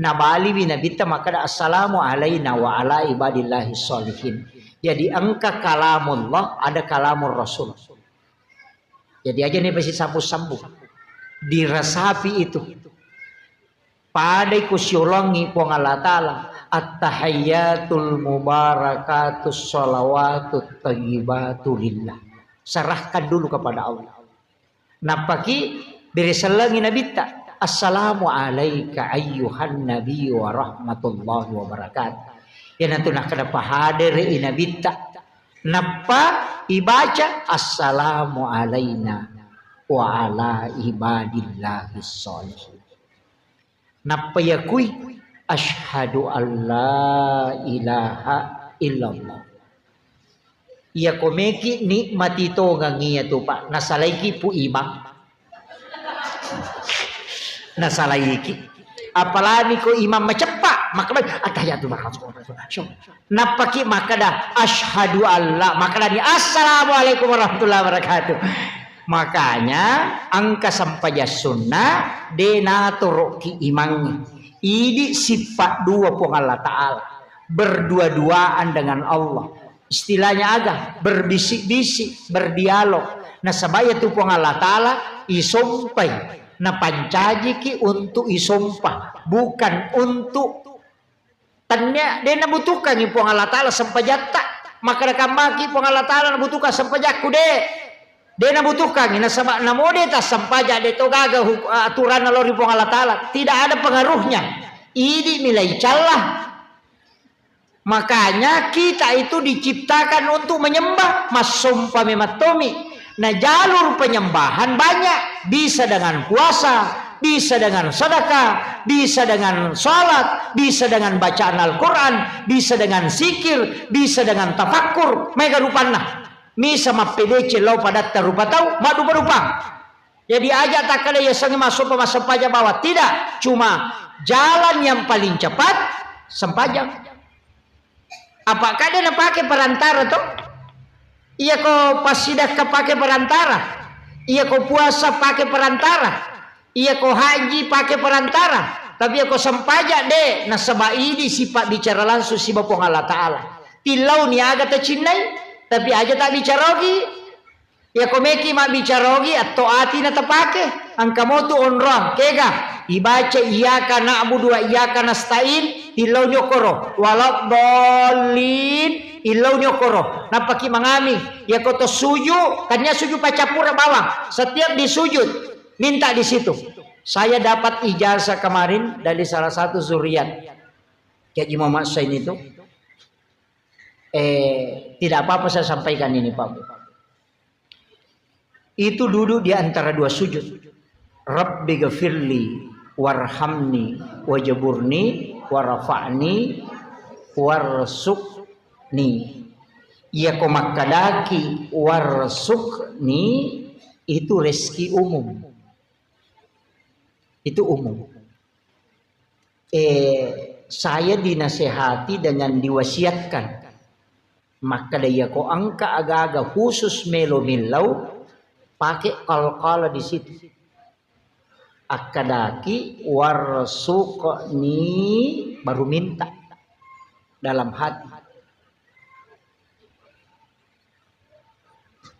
Nabaliwi Nabitta makkeda, "Assalamu alaina wa ala ibadillahi sholihin." Jadi engka kalamullah, ada kalamur Rasul. Jadi aja ni pasi sambu-sambu. Diresapi itu. Padai kusiolongi Puang Allah Ta'ala, "At-tahiyyatul mubarakatus shalawatut thayyibatu lillah." Serahkan dulu kepada Allah. Nappaki bere sellengi Nabitta, "Assalamu alaika ayyuhan nabiyyu wa rahmatullahi wa barakatuh." Iyanatu nakkeda pahadere i Nabitta. Nappa ibaca, "Assalamu alaina wa ala ibadillahi sholihin." Nappa yakui, "Asyhadu alla ilaha illallah." Iyako meki nikmati tongang iyatu, Pak, nasalaiki Pu Imam. Nasalaiki. Apalagi ko imam maceppa, maka, "Attahiyatu." Nappaki makkeda, "Asyhadu alla," makkedani, "Assalamualaikum warahmatullahi wabarakatuh." Makanya engka sempajang sunna de natoroki imangnge. Idi sifat dua Puang Allah Ta'ala. Berdua-duaan dengan Allah. Istilahnya aga? Berbisik-bisik, berdialog. Nasaba iyatu Puang Allah Ta'ala isompai. Napancajiki untuk isompa. Bukan untuk Tennia, de nabutuhkangngi Puang Allah Ta'ala sempajatta. Makkeda kammaki Puang Allah Ta'ala nabutuhkan sempajakku, de. De nabutuhkangngi, nasaba namo de tassempajang, de to gaga huk-, aturanna lao ri Puang Allah Ta'ala. Tidak ada pengaruhnya. Idi milai calla. Makanya kita itu diciptakan untuk menyembah, massompa memattomi. Nah, jalur penyembahan banyak, bisa dengan puasa, bisa dengan sedekah, bisa dengan salat, bisa dengan bacaan Al-Quran, bisa dengan zikir, bisa dengan tafakkur, mega rupanna. Misa mappedeceng lao padatta rupa tau, maddupa-dupa. Jadi aja takkeda yasengnge massompa, massempajang bawang. Tidak, cuma jalan yang paling cepat, sempajang. Apa kade napake perantara to? Iyako passidakka pake perantara, iyako puasa pake perantara, iyako haji pake perantara, tapi iyako sempajang de, nasaba idi sipabbicara langsung siba Puang Allah Ta'ala. Tillauni aga tacinnai, tapi aja tabbicaroki. Iya ko meki mabbicara ogi, atto ati na tapake. Engka motu onroang, kega? Ibaca iyyaka na'budu wa iyyaka nasta'in, tillau nyokoro. Waladdallin, illau nyokoro. Nappaki mangami. Iya ko to suju, tania suju pacappura bawang. Setiap di sujud, minta di situ. Saya dapat ijazah kemarin dari salah satu zuriat Kiai Haji Muhammad Sain itu. Eh, tidak apa-apa saya sampaikan ini, Pak Bu. Itu duduk di antara dua sujud. Rabbi gfirli warhamni wajaburni warfa'ni warsukni. Iya ko makkadaki warsukni, itu rezeki umum. Itu umum. Eh, saya dinasehati dengan diwasiatkan. Makkeda iya ko engka aga-aga khusus melo millau, pake qalqalah di situ. Akkadaki warsuqni, baru minta dalam hati.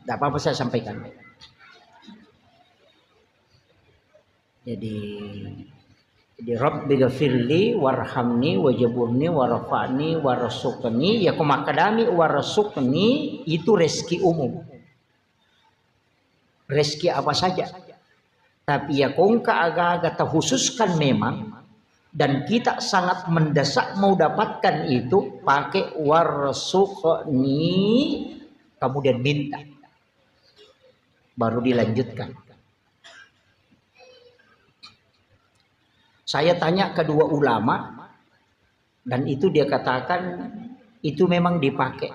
Tidak apa-apa saya sampaikan. Jadi, jadi Rabbi gfirli warhamni wajaburni warfa'ni warsuqni, ya ko makkadami warsuqni itu rezeki umum. Rezeki apa saja. Tapi ya ko engka aga-aga terkhususkan memang, dan kita sangat mendesak mau dapatkan itu, pakai warsuqni, kemudian minta. Baru dilanjutkan. Saya tanya kedua ulama, dan itu dia katakan itu memang dipakai.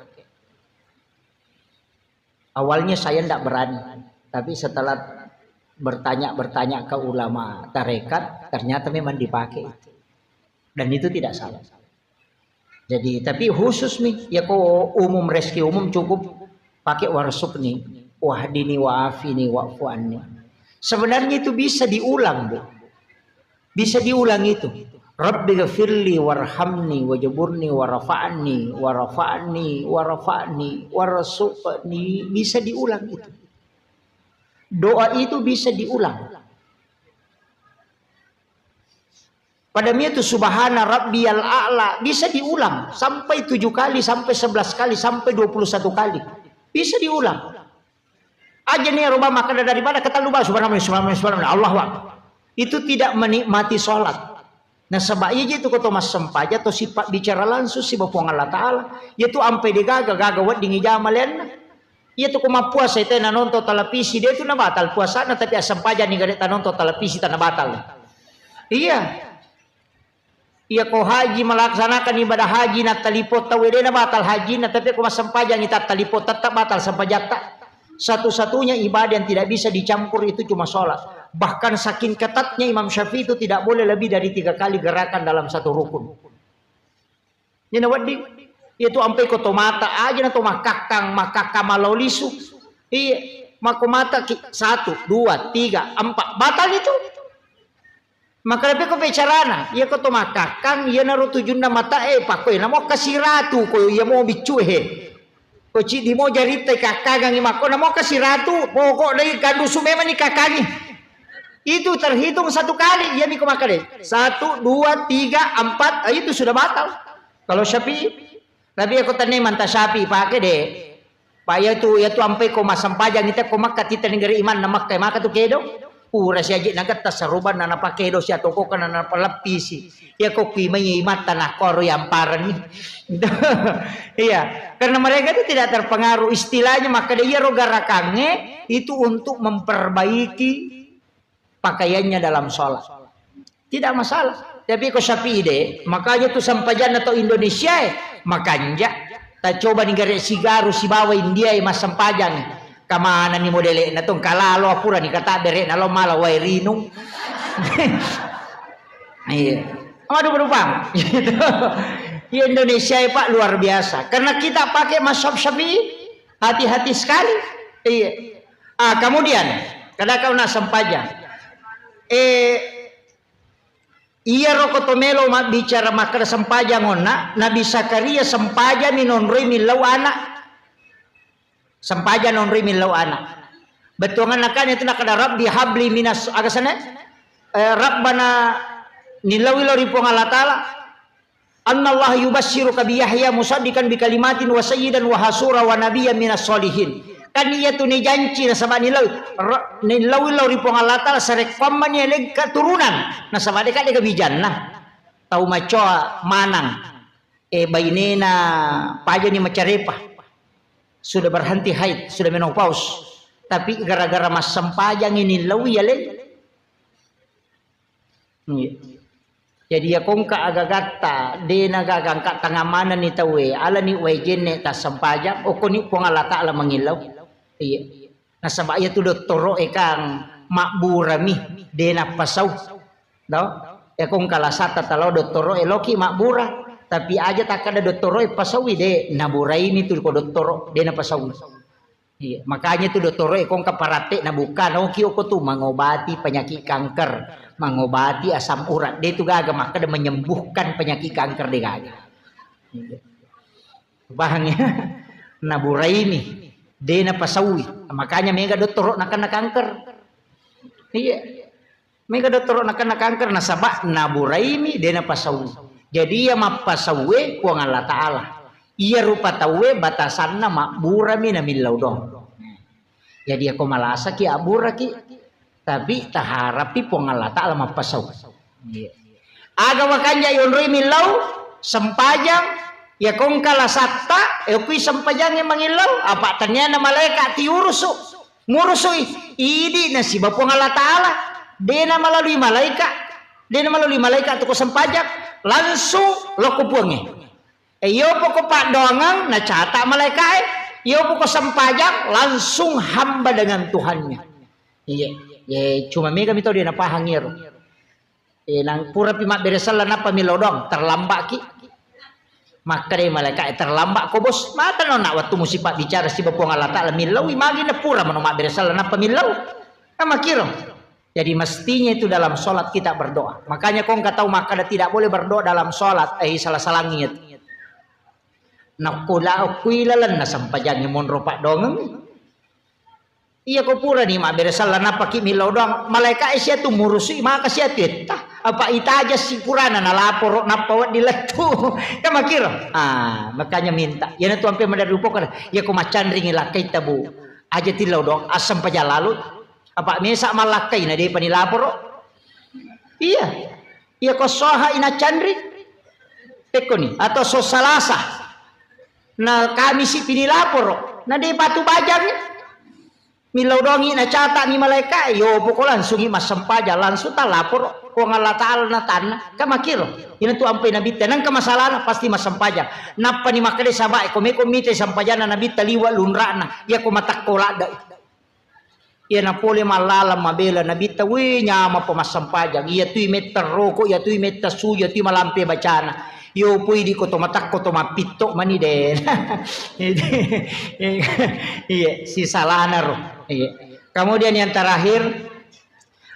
Awalnya saya ndak berani, tapi setelah bertanya-bertanya ke ulama tarekat, ternyata memang dipakai. Dan itu tidak salah. Jadi, tapi khusus nih, ya ko umum, rezeki umum cukup pakai warsuqni, wahdini, wa'afini, wa'fu anni. Sebenarnya itu bisa diulang, Bu. Bisa diulang itu. Rabbi gfirli warhamni wajaburni warfa'ni warfa'ni warfa'ni warsuqni. Bisa diulang itu. Doa itu bisa diulang. Pada mia tu subhana rabbiyal a'la bisa diulang sampai tujuh kali, sampai sebelas kali, sampai dua puluh satu kali. Bisa diulang. Aja nih rubah makkeda daripada ketallu bah subhanallah, subhanallah, subhanallah, Allahu Akbar. Itu tidak menikmati sholat. Nasaba iya je tu ko to massempajang to sipabbicara langsung siba Puang Allah Ta'ala. Iya tu ampai degaga, gaga wedding ijama lenna. Iya tu ko mappuasa te nanonton televisi, de tu nabatal puasana, tapi assempajang ni gare tanonton televisi tanabatal. Iya. Iya ko haji melaksanakan ibadah haji na talipot tau de nabatal hajina, tapi ko massempajang ita talipot tetap batal sempajatta. Satu-satunya ibadah yang tidak bisa dicampur itu cuma sholat. Bahkan saking ketatnya Imam Syafi'i itu tidak boleh lebih dari tiga kali gerakan dalam satu rukun. Ini wedding, iya tu ampai ko to mata aja na to makkakkang, makkakkang malao lisu. Iya, mako mata ki, satu, dua, tiga, empat, batal itu. Maka lebih ko bicarana, iya ko to makkakkang, iya naro tujunna mata e, pakko iya namo kasiratu, ko iya mo biccu he. Ko ciddi mo jaritta kakkangangi makko, namo kasiratu, pokok dai kandusu memang ni kakkangi. Itu terhitung satu kali, iya miko makkeda. Satu, dua, tiga, empat, ah, itu sudah batal. Kalau Syafi'i, tapi aku tanya manta Syafi'i pakai deh. Pak, iya tu, iya tu ampai ko massempajang ita ko Makkah, tita negara iman na Makkah, maka tu kedo. Pura siaji nagetta saruban na napakedo si atoko kana napaleppisi. Iya ko kui mai imatta na koro yamparenni. Iya, karena mereka itu tidak terpengaruh. Istilahnya makkeda iyaro garakangnge itu untuk memperbaiki pakaiannya dalam sholat. Tidak masalah. Tapi ko Syafi'i de, makanya tu sempajanna to Indonesia e, makanja. Ta coba ni gare sigaru sibawa India e massempajang. Kamana ni modele na tong kalalo apura ni kata bere na lo mala wae rinung. Iya. Aduh berupang. Gitu. Iya Indonesia e Pak luar biasa. Karena kita pakai mazhab Syafi'i, hati-hati sekali. Iya. Ah, kemudian, kada kau nak sempajang. Eh, iyaro ko to melo mabbicara makkeda sempajang onna, Nabi Zakaria sempajang minonroi millau anak. Sempajang nonroi millau anak. Bettuanganna kan itu nakada, "Rabbi habli minas," aga sana? Eh, Rabbana, nillaui lao ri Puang Allah Ta'ala. "Annallaha yubasysyruka bi Yahya musaddiqan bi kalimatin wa sayyidan wa hasura wa nabiyyan minas sholihin." Kan iya tu nijanci nasaba nillaui, ra-, nillaui lao ri Puang Allah Ta'ala sarekkoammani aleng keturunan. Nasaba deka, deka bijanna. Tau macoa manang. Eh, bainena pajani macarepa. Sudah berhenti haid, sudah menopause. Tapi gara-gara massempajangi nillaui aleng. Iya. Jadi, iya kongka agagatta, dena gaga engka tangamanenni tauwe, alani wae jenne tassempajang, okkoni Puang Allah Ta'ala mangillau. Iya. Nasaba iya tu dottoro'e kang mabburami, dena pasau. Do? Iya kongka lasatta talao dottoro'e loki mabbura. Tapi aja takkada dottoro'e pasaui, de, naburaimi tu ko dottoro, dena pasaui. Iya, makanya tu dottoro'e kongka paratte nabuka, noki oko tu mengobati penyakit kanker, mengobati asam urat. De tu gaga makkada menyembuhkan penyakit kanker, de gaga. Iya. Paham ya? Naburaimi, de napasaui. Makanya mega dottoro nakenna kanker. Iya. Mega dottoro nakenna kanker nasaba naburaimi, de napasaui. Jadi iya mappasauwe Puang Allah Ta'ala. Iya rupa tauwe batasanna mabburami namillau doang. Jadi iya ko malasaki abburaki, tapi taharapi Puang Allah Ta'ala mappasau. Iya. Aga makanja yonroi millau, sempajang, iya kongka lasatta, eh, okui sempajangnge mangillau, apa taniana malaeka tiurusu. Ngurusui, idi nasiba Puang Allah Ta'ala. Dena malalui malaika, dena malalui malaika tu ko sempajang, langsung lokko Puangnge. Eh, iyo poko paddoangeng nacata malaikae, iyo poko sempajang langsung hamba dengan Tuhannya. Iya, iya, cuma mega mito dia napahang iyaro. Eh, nang purapi mabbere selleng nappa millau doang, terlambaki. Makkadai malaika, "Eh, terlambat ko, Bos." Mata nona wettu musipa bicara siba Puang Allah Ta'ala, millaui magi na pura mano mabbere selleng nappa millau. Kan makkiro. Jadi mestinya itu dalam sholat kita berdoa. Makanya kongka tau makkada tidak boleh berdoa dalam sholat, eh, salah-salangi itu. Nakko lao kui lalenna sempajangnge monro paddoangeng. Iya ko purani mabbere selleng nappaki millau doang, malaika e sia tu murusui maka sia tu etta. Apa itaja si purana nalaporo nappa wedding lettu. Kan makkiro. Ah, makanya minta. Iyana tu ampe maderri upoko. Iya ko maccanringi lakkaita, Bu. Aja tillau doang, assempajang lalu. Apa mesa mallakkai na depa nilaporo. Iya. Iya ko soha ina canri. Pekkoni atau so Salasa. Na Kamisi pi nilaporo. Na de patu bajang. Millau doangi na cata mi malaika, yo poko langsungi massempajang, langsung talaporo Puang Allah Ta'ala na tanna. Kan makkiro. Ina tu ampai nabitta. Nangka masalahna pasti massempajang. Nappani makkeda sahabat e, ko meko mita sempajanna nabitta liwa lunrana. Iya ko matakko ladda. Iyana pole mallalang mabela nabitta, wih, nyamappa massempajang. Iya tui metta roko, iya tui metta suju, iya tui malampe bacana. Yo pui di ko to matakko to mappitto mani de. Iya, sisalana ro. Iya. Kemudian yang terakhir,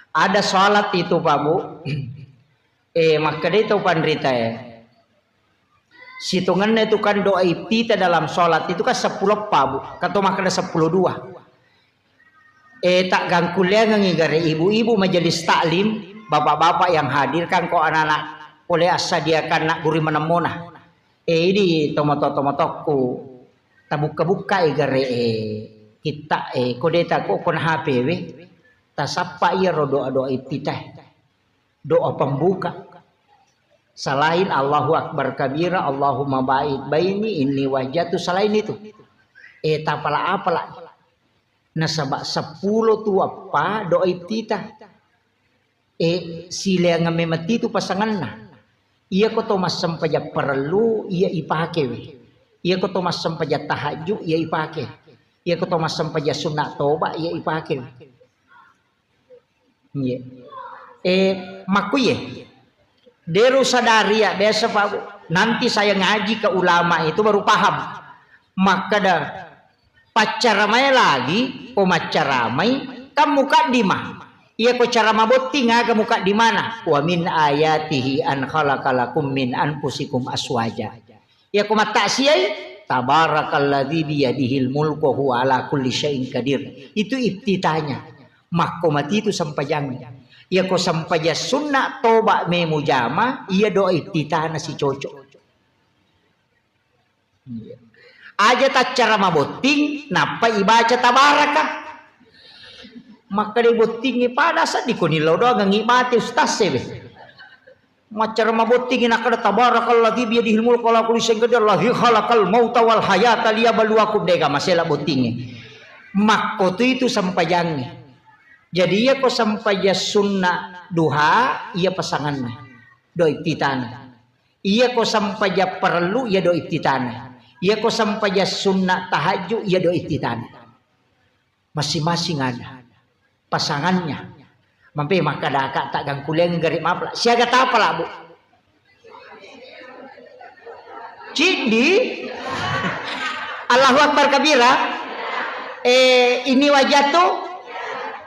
ada sholat itu, Pak Bu. Eh, makkedai tau panrita e. Sitongenna itu kan doa iftitah dalam sholat itu kan seppulo eppa, Bu. Kato makkeda seppulo dua. Eh, tak gangkulleangengi gare ibu-ibu majelis taklim, bapak-bapak yang hadir kan ko anak-anak pole assadiakan nak guri manemmona. Eh, idi tomato-tomatokku tabukka-bukkai gare eh, kitta eh, ko deta ko kona H P we. Tasappa iyaro doa-doa iftitah. Doa pembuka. Selain Allahu Akbar kabira, Allahumma ba'id baini, inni wajjahtu, selain itu. Eh, tapala-apala. Nasaba seppulo tu eppa doa iftitah. Eh, sileangeng memang titu pasanganna. Iya ko to massempajang parellu, iya ipake we. Iya ko to massempajang tahajud, iya ipake. Iya ko to massempajang sunat toba, iya ipake we. Iya. Eh, makkuye. Deru sadari ya, biasa, Pak Bu. Nanti saya ngaji ke ulama itu baru paham. Makkeda, paccaramai lagi, ko maccaramai, kan mukaddimah. Iya ko cara mabotting aga mukaddimana. Wa min ayatihi an khalaqa lakum min anfusikum aswaja. Iya ko mattaksiai, Tabarakalladzi biyadihil mulku wa huwa ala kulli syai'in qadir. Itu iftitahnya. Makko matitu sempajangnge. Iyako sempajang sunna toba me mujama, iya doa iftitahna sicocok. Iya. Aja taccara mabotting, nappa ibaca tabaraka. Makkeda bottingnge pada seddi koni lao doang ngi mate ustaz sebe. Maccara mabottingi nakkeda, "Tabarakalladzi biyadihil mulku wa ala kulli syai'in qadir, alladzi khalaqal mauta wal hayata liyabluwakum." Dega masela bottingi. Makkotu itu sempajangnge. Jadi, iyako sempajang sunna duha, iya pasanganna. Doa iftitahna. Iyako sempajang parellu, iya doa iftitahna. Iyako sempajang sunna tahajju, iya doa iftitahna. Masing-masing ada pasangannya. Mampe makkadaka, "Taggangkuliang gare mapla." Siaga tapala, Bu? Ciddi? Allahu Akbar kabira? Eh, ini wajah tu?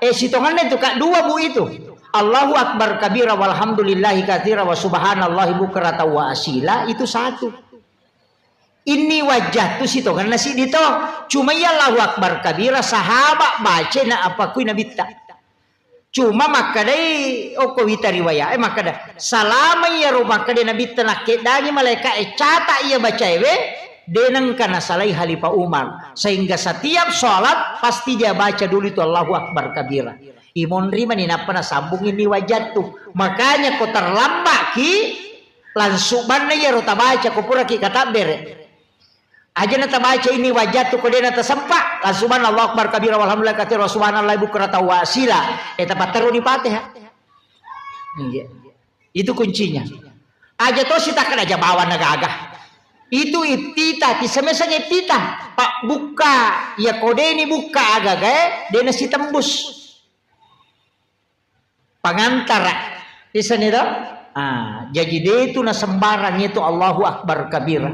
Eh, sitonganna itu, Kak, dua, Bu, itu. Allahu Akbar kabira walhamdulillahi katsira wa subhanallahi bukratan wa asila, itu satu. Inni wajjahtu sitongenna siddi to. Cuma iya Allahu Akbar kabira, sahaba baca na apa kui Nabitta. Cuma makkedai okko wita riwayat, eh, makkeda, salama iyaro makkeda Nabitta nakkeddangi malaika e, cata iya bacaewe, de nengka nasalai Khalifah Umar. Sehingga setiap sholat pasti dia baca dulu itu Allahu Akbar kabira. Imonri mani nappa nasambung inni wajjahtu. Makanya ko terlambat ki, langsung banna iyaro tabaca ko puraki katabbere. Aja na tabaca inni wajjahtu ko dena tasempa, langsung banna Allahu Akbar kabira walhamdulillah katsira wa subhanallahi bukratan wa asila. Eh, tapatteru di Fatihah. Iya. Itu kuncinya. Aja to sitakkada aja bawang na gaga. Itu iftitah, tisemesang iftitah. Pak bukka, ya ko deni bukka agagae, dena sitembus. Pangantara. Isani to? Ah, jaji de tu na sembarang itu Allahu Akbar kabira.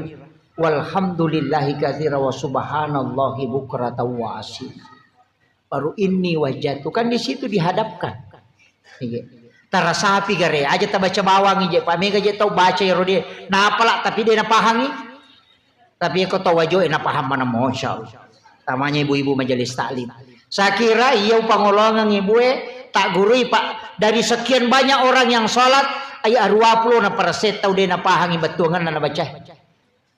Walhamdulillahi katsira wa subhanallahi bukratan wa asila. Baru inni wajjahtu. Kan di situ dihadapkan. Iya. Tarasapi gare, aja tabaca bawang ije, pa mega je tau baca ero de. Napala tapi de napahangi. Tapi ko tau wajoe napaham mana, masya Allah. Tamanya ibu-ibu majelis taklim. Saya kira iya upangolongeng ibue, tak gurui, Pak. Dari sekian banyak orang yang sholat, ayat dua puluh na persen tau de napahangi bettuangan na baca.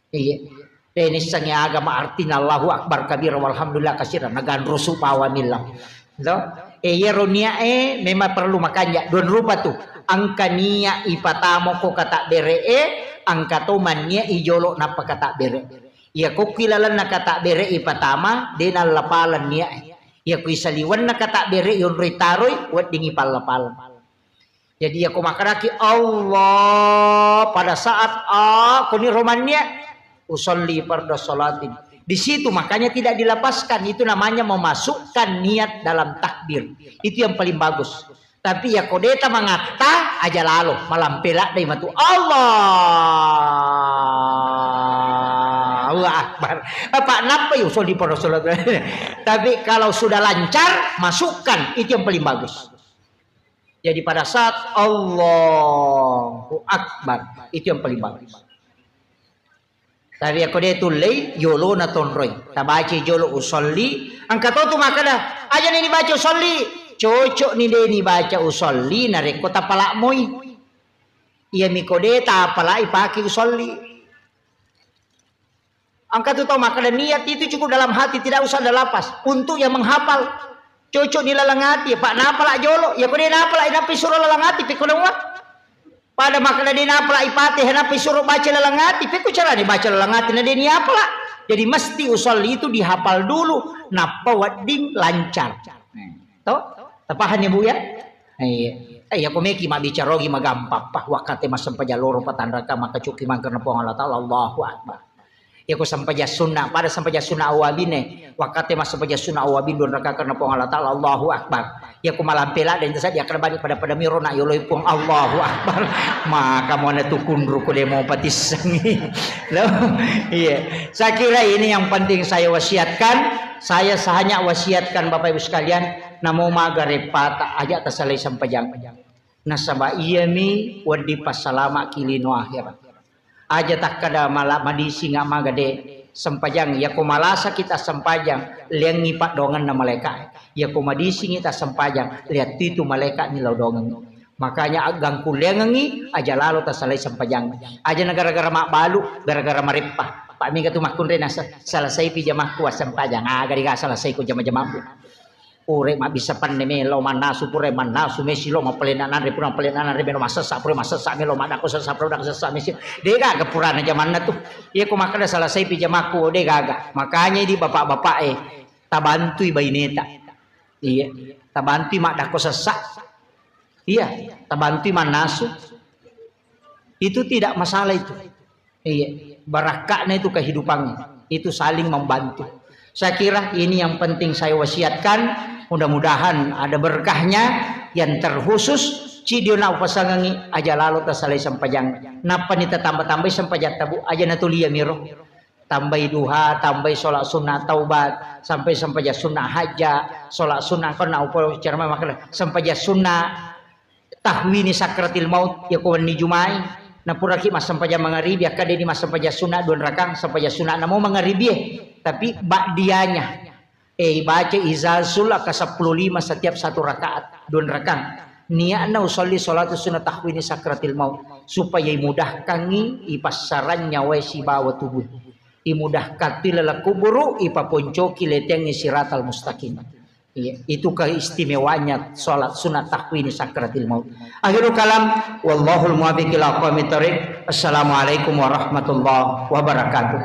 Iya. Penissangi agama artina Allahu Akbar kabira walhamdulillah kasira naganrusu pawamilla. To? E, iyaro niat e memang perlu makanja. Dua rupa tu. Engka niat ipatamo ko kata bere e, engka to manniat ijolo nappa kata bere. Iya kokki lalenna kata bere ipatama, de nallapaleng niat e. Iya kui saliwenna kata bere yonroi taroi, wedding ipalla-paleng. Jadi, iyako makkedaki, "Allah," pada saat, ah, koni romannia, "Usolli farda sholatin." Di situ makanya tidak dilepaskan, itu namanya memasukkan niat dalam takbir. Itu yang paling bagus. Tapi iyako deta mangatta, aja lalo, malampe laddai matu. Allahu Akbar. Apa nappa, "Usolli farda sholatin." Tapi kalau sudah lancar, masukkan, itu yang paling bagus. Jadi pada saat Allahu Akbar, itu yang paling bagus. Tapi ako de tullei, yolona tonroi. Tabaci jolo usolli, engka to tu makkeda, "Aja ni dibaca usolli." Cocok ni de ni baca usolli, narekko tapalak moi. Iya miko de tapalak ipake usolli. Engka tu tau makkeda niat itu cukup dalam hati, tidak usah ada lafaz. Untuk yang menghafal, cocok di laleng ati, Pak, napala jolo. Ya ko de napala, nappi suro laleng ati, pekko dong, Pak. Pada makkeda de napala ipate, nappi suro baca laleng ati, pekko cara dibaca laleng ati, na de ni apala. Jadi mesti usolli itu dihafal dulu, nappa wedding lancar. To? Tapahani, Bu, ya? Iya. Eh, ya ko meki mabbicara ogi magampang, Pak. Wakkate massempajang loro patanraka, maka cuki mangkerna Puang Allah Taala, Allahu Akbar. Iyako sempajang sunna, pada sempajang sunna awabine, wakkate massempajang sunna awabin dua rakaat karena Puang Allah Taala, Allahu Akbar. Iyako malampe ladde ente saja karena bani pada-pada miro na yoloi Puang, Allahu Akbar. Maka mana tu kunru ko demo patissengi. Loh, iya. Saya kira ini yang penting saya wasiatkan. Saya hanya wasiatkan Bapak Ibu sekalian, namo maga repata aja tasalai sempajang. Nasaba iyami wedding passalama'ki lino akhirat. Aja takkada mala madising maga de, Sempajang, yako malasa kita sempajang, liangi paddoangenna malaika. Yako madisingi ta sempajang, liattitu malaika ni lao doangengi. Makanya agangkuliangengi, aja lalo tasalai sempajang. Aja na gara-gara mabbalu, gara-gara mareppa. Pak mega tu makkunre nasa, selesai pi jamakku assempajang. Aga diga selesai ko jama-jamakku. Pura mabbissa penne melo mannasu, pura mannasu mesi lo mappalenna nanre, pura mappalenna nanre melo massessa, pura massessa melo maddakko sessa, pura dakko sessa mesi. Degaga purana jamanna tu. Iya ko makkeda selesai pi jamakku, degaga. Makanya di bapak-bapak e, tabantui baineta. Iya, tabantui maddakko sessa. Iya, tabantui mannasu. Itu tidak masalah itu. Iya, barakka'na itu kehidupannya. Itu saling membantu. Saya kira ini yang penting saya wasiatkan. Mudah-mudahan ada berkahnya. Yang terkhusus, cidio na upasangangi aja lalo tasalai sempajang. Nappa ni tatamba-tambai sempajang tabu aja natulia miro. Tambai duha, tambai sholat sunnah taubat, sampai sempajang sunnah hajja, sholat sunnah kau na upa ceramah makkeda sempajang sunnah tahwini sakratil maut, yako wenni Jumai, napuraki massempajang mangaribi, akkadeni massempajang sunna dua rakang, sempajang sunna namo mangaribi e, tapi ba'dianya. Eh, ibaca izazul aka sepuluh lima setiap satu rakaat, dua rakang. Niatna usolli sholatu sunnah tahwini sakratil maut, supaya imudahkangi ipassarang nyawai sibawa tubuh. Imudahkan tu laleng kuburu, ipaponcoki letengi siratal mustaqim. Iya, itu keistimewaannya sholat sunat tahwini sakratil maut. Akhirul kalam, wallahul muwaffiq ila aqwamit thariq. Assalamualaikum warahmatullahi wabarakatuh.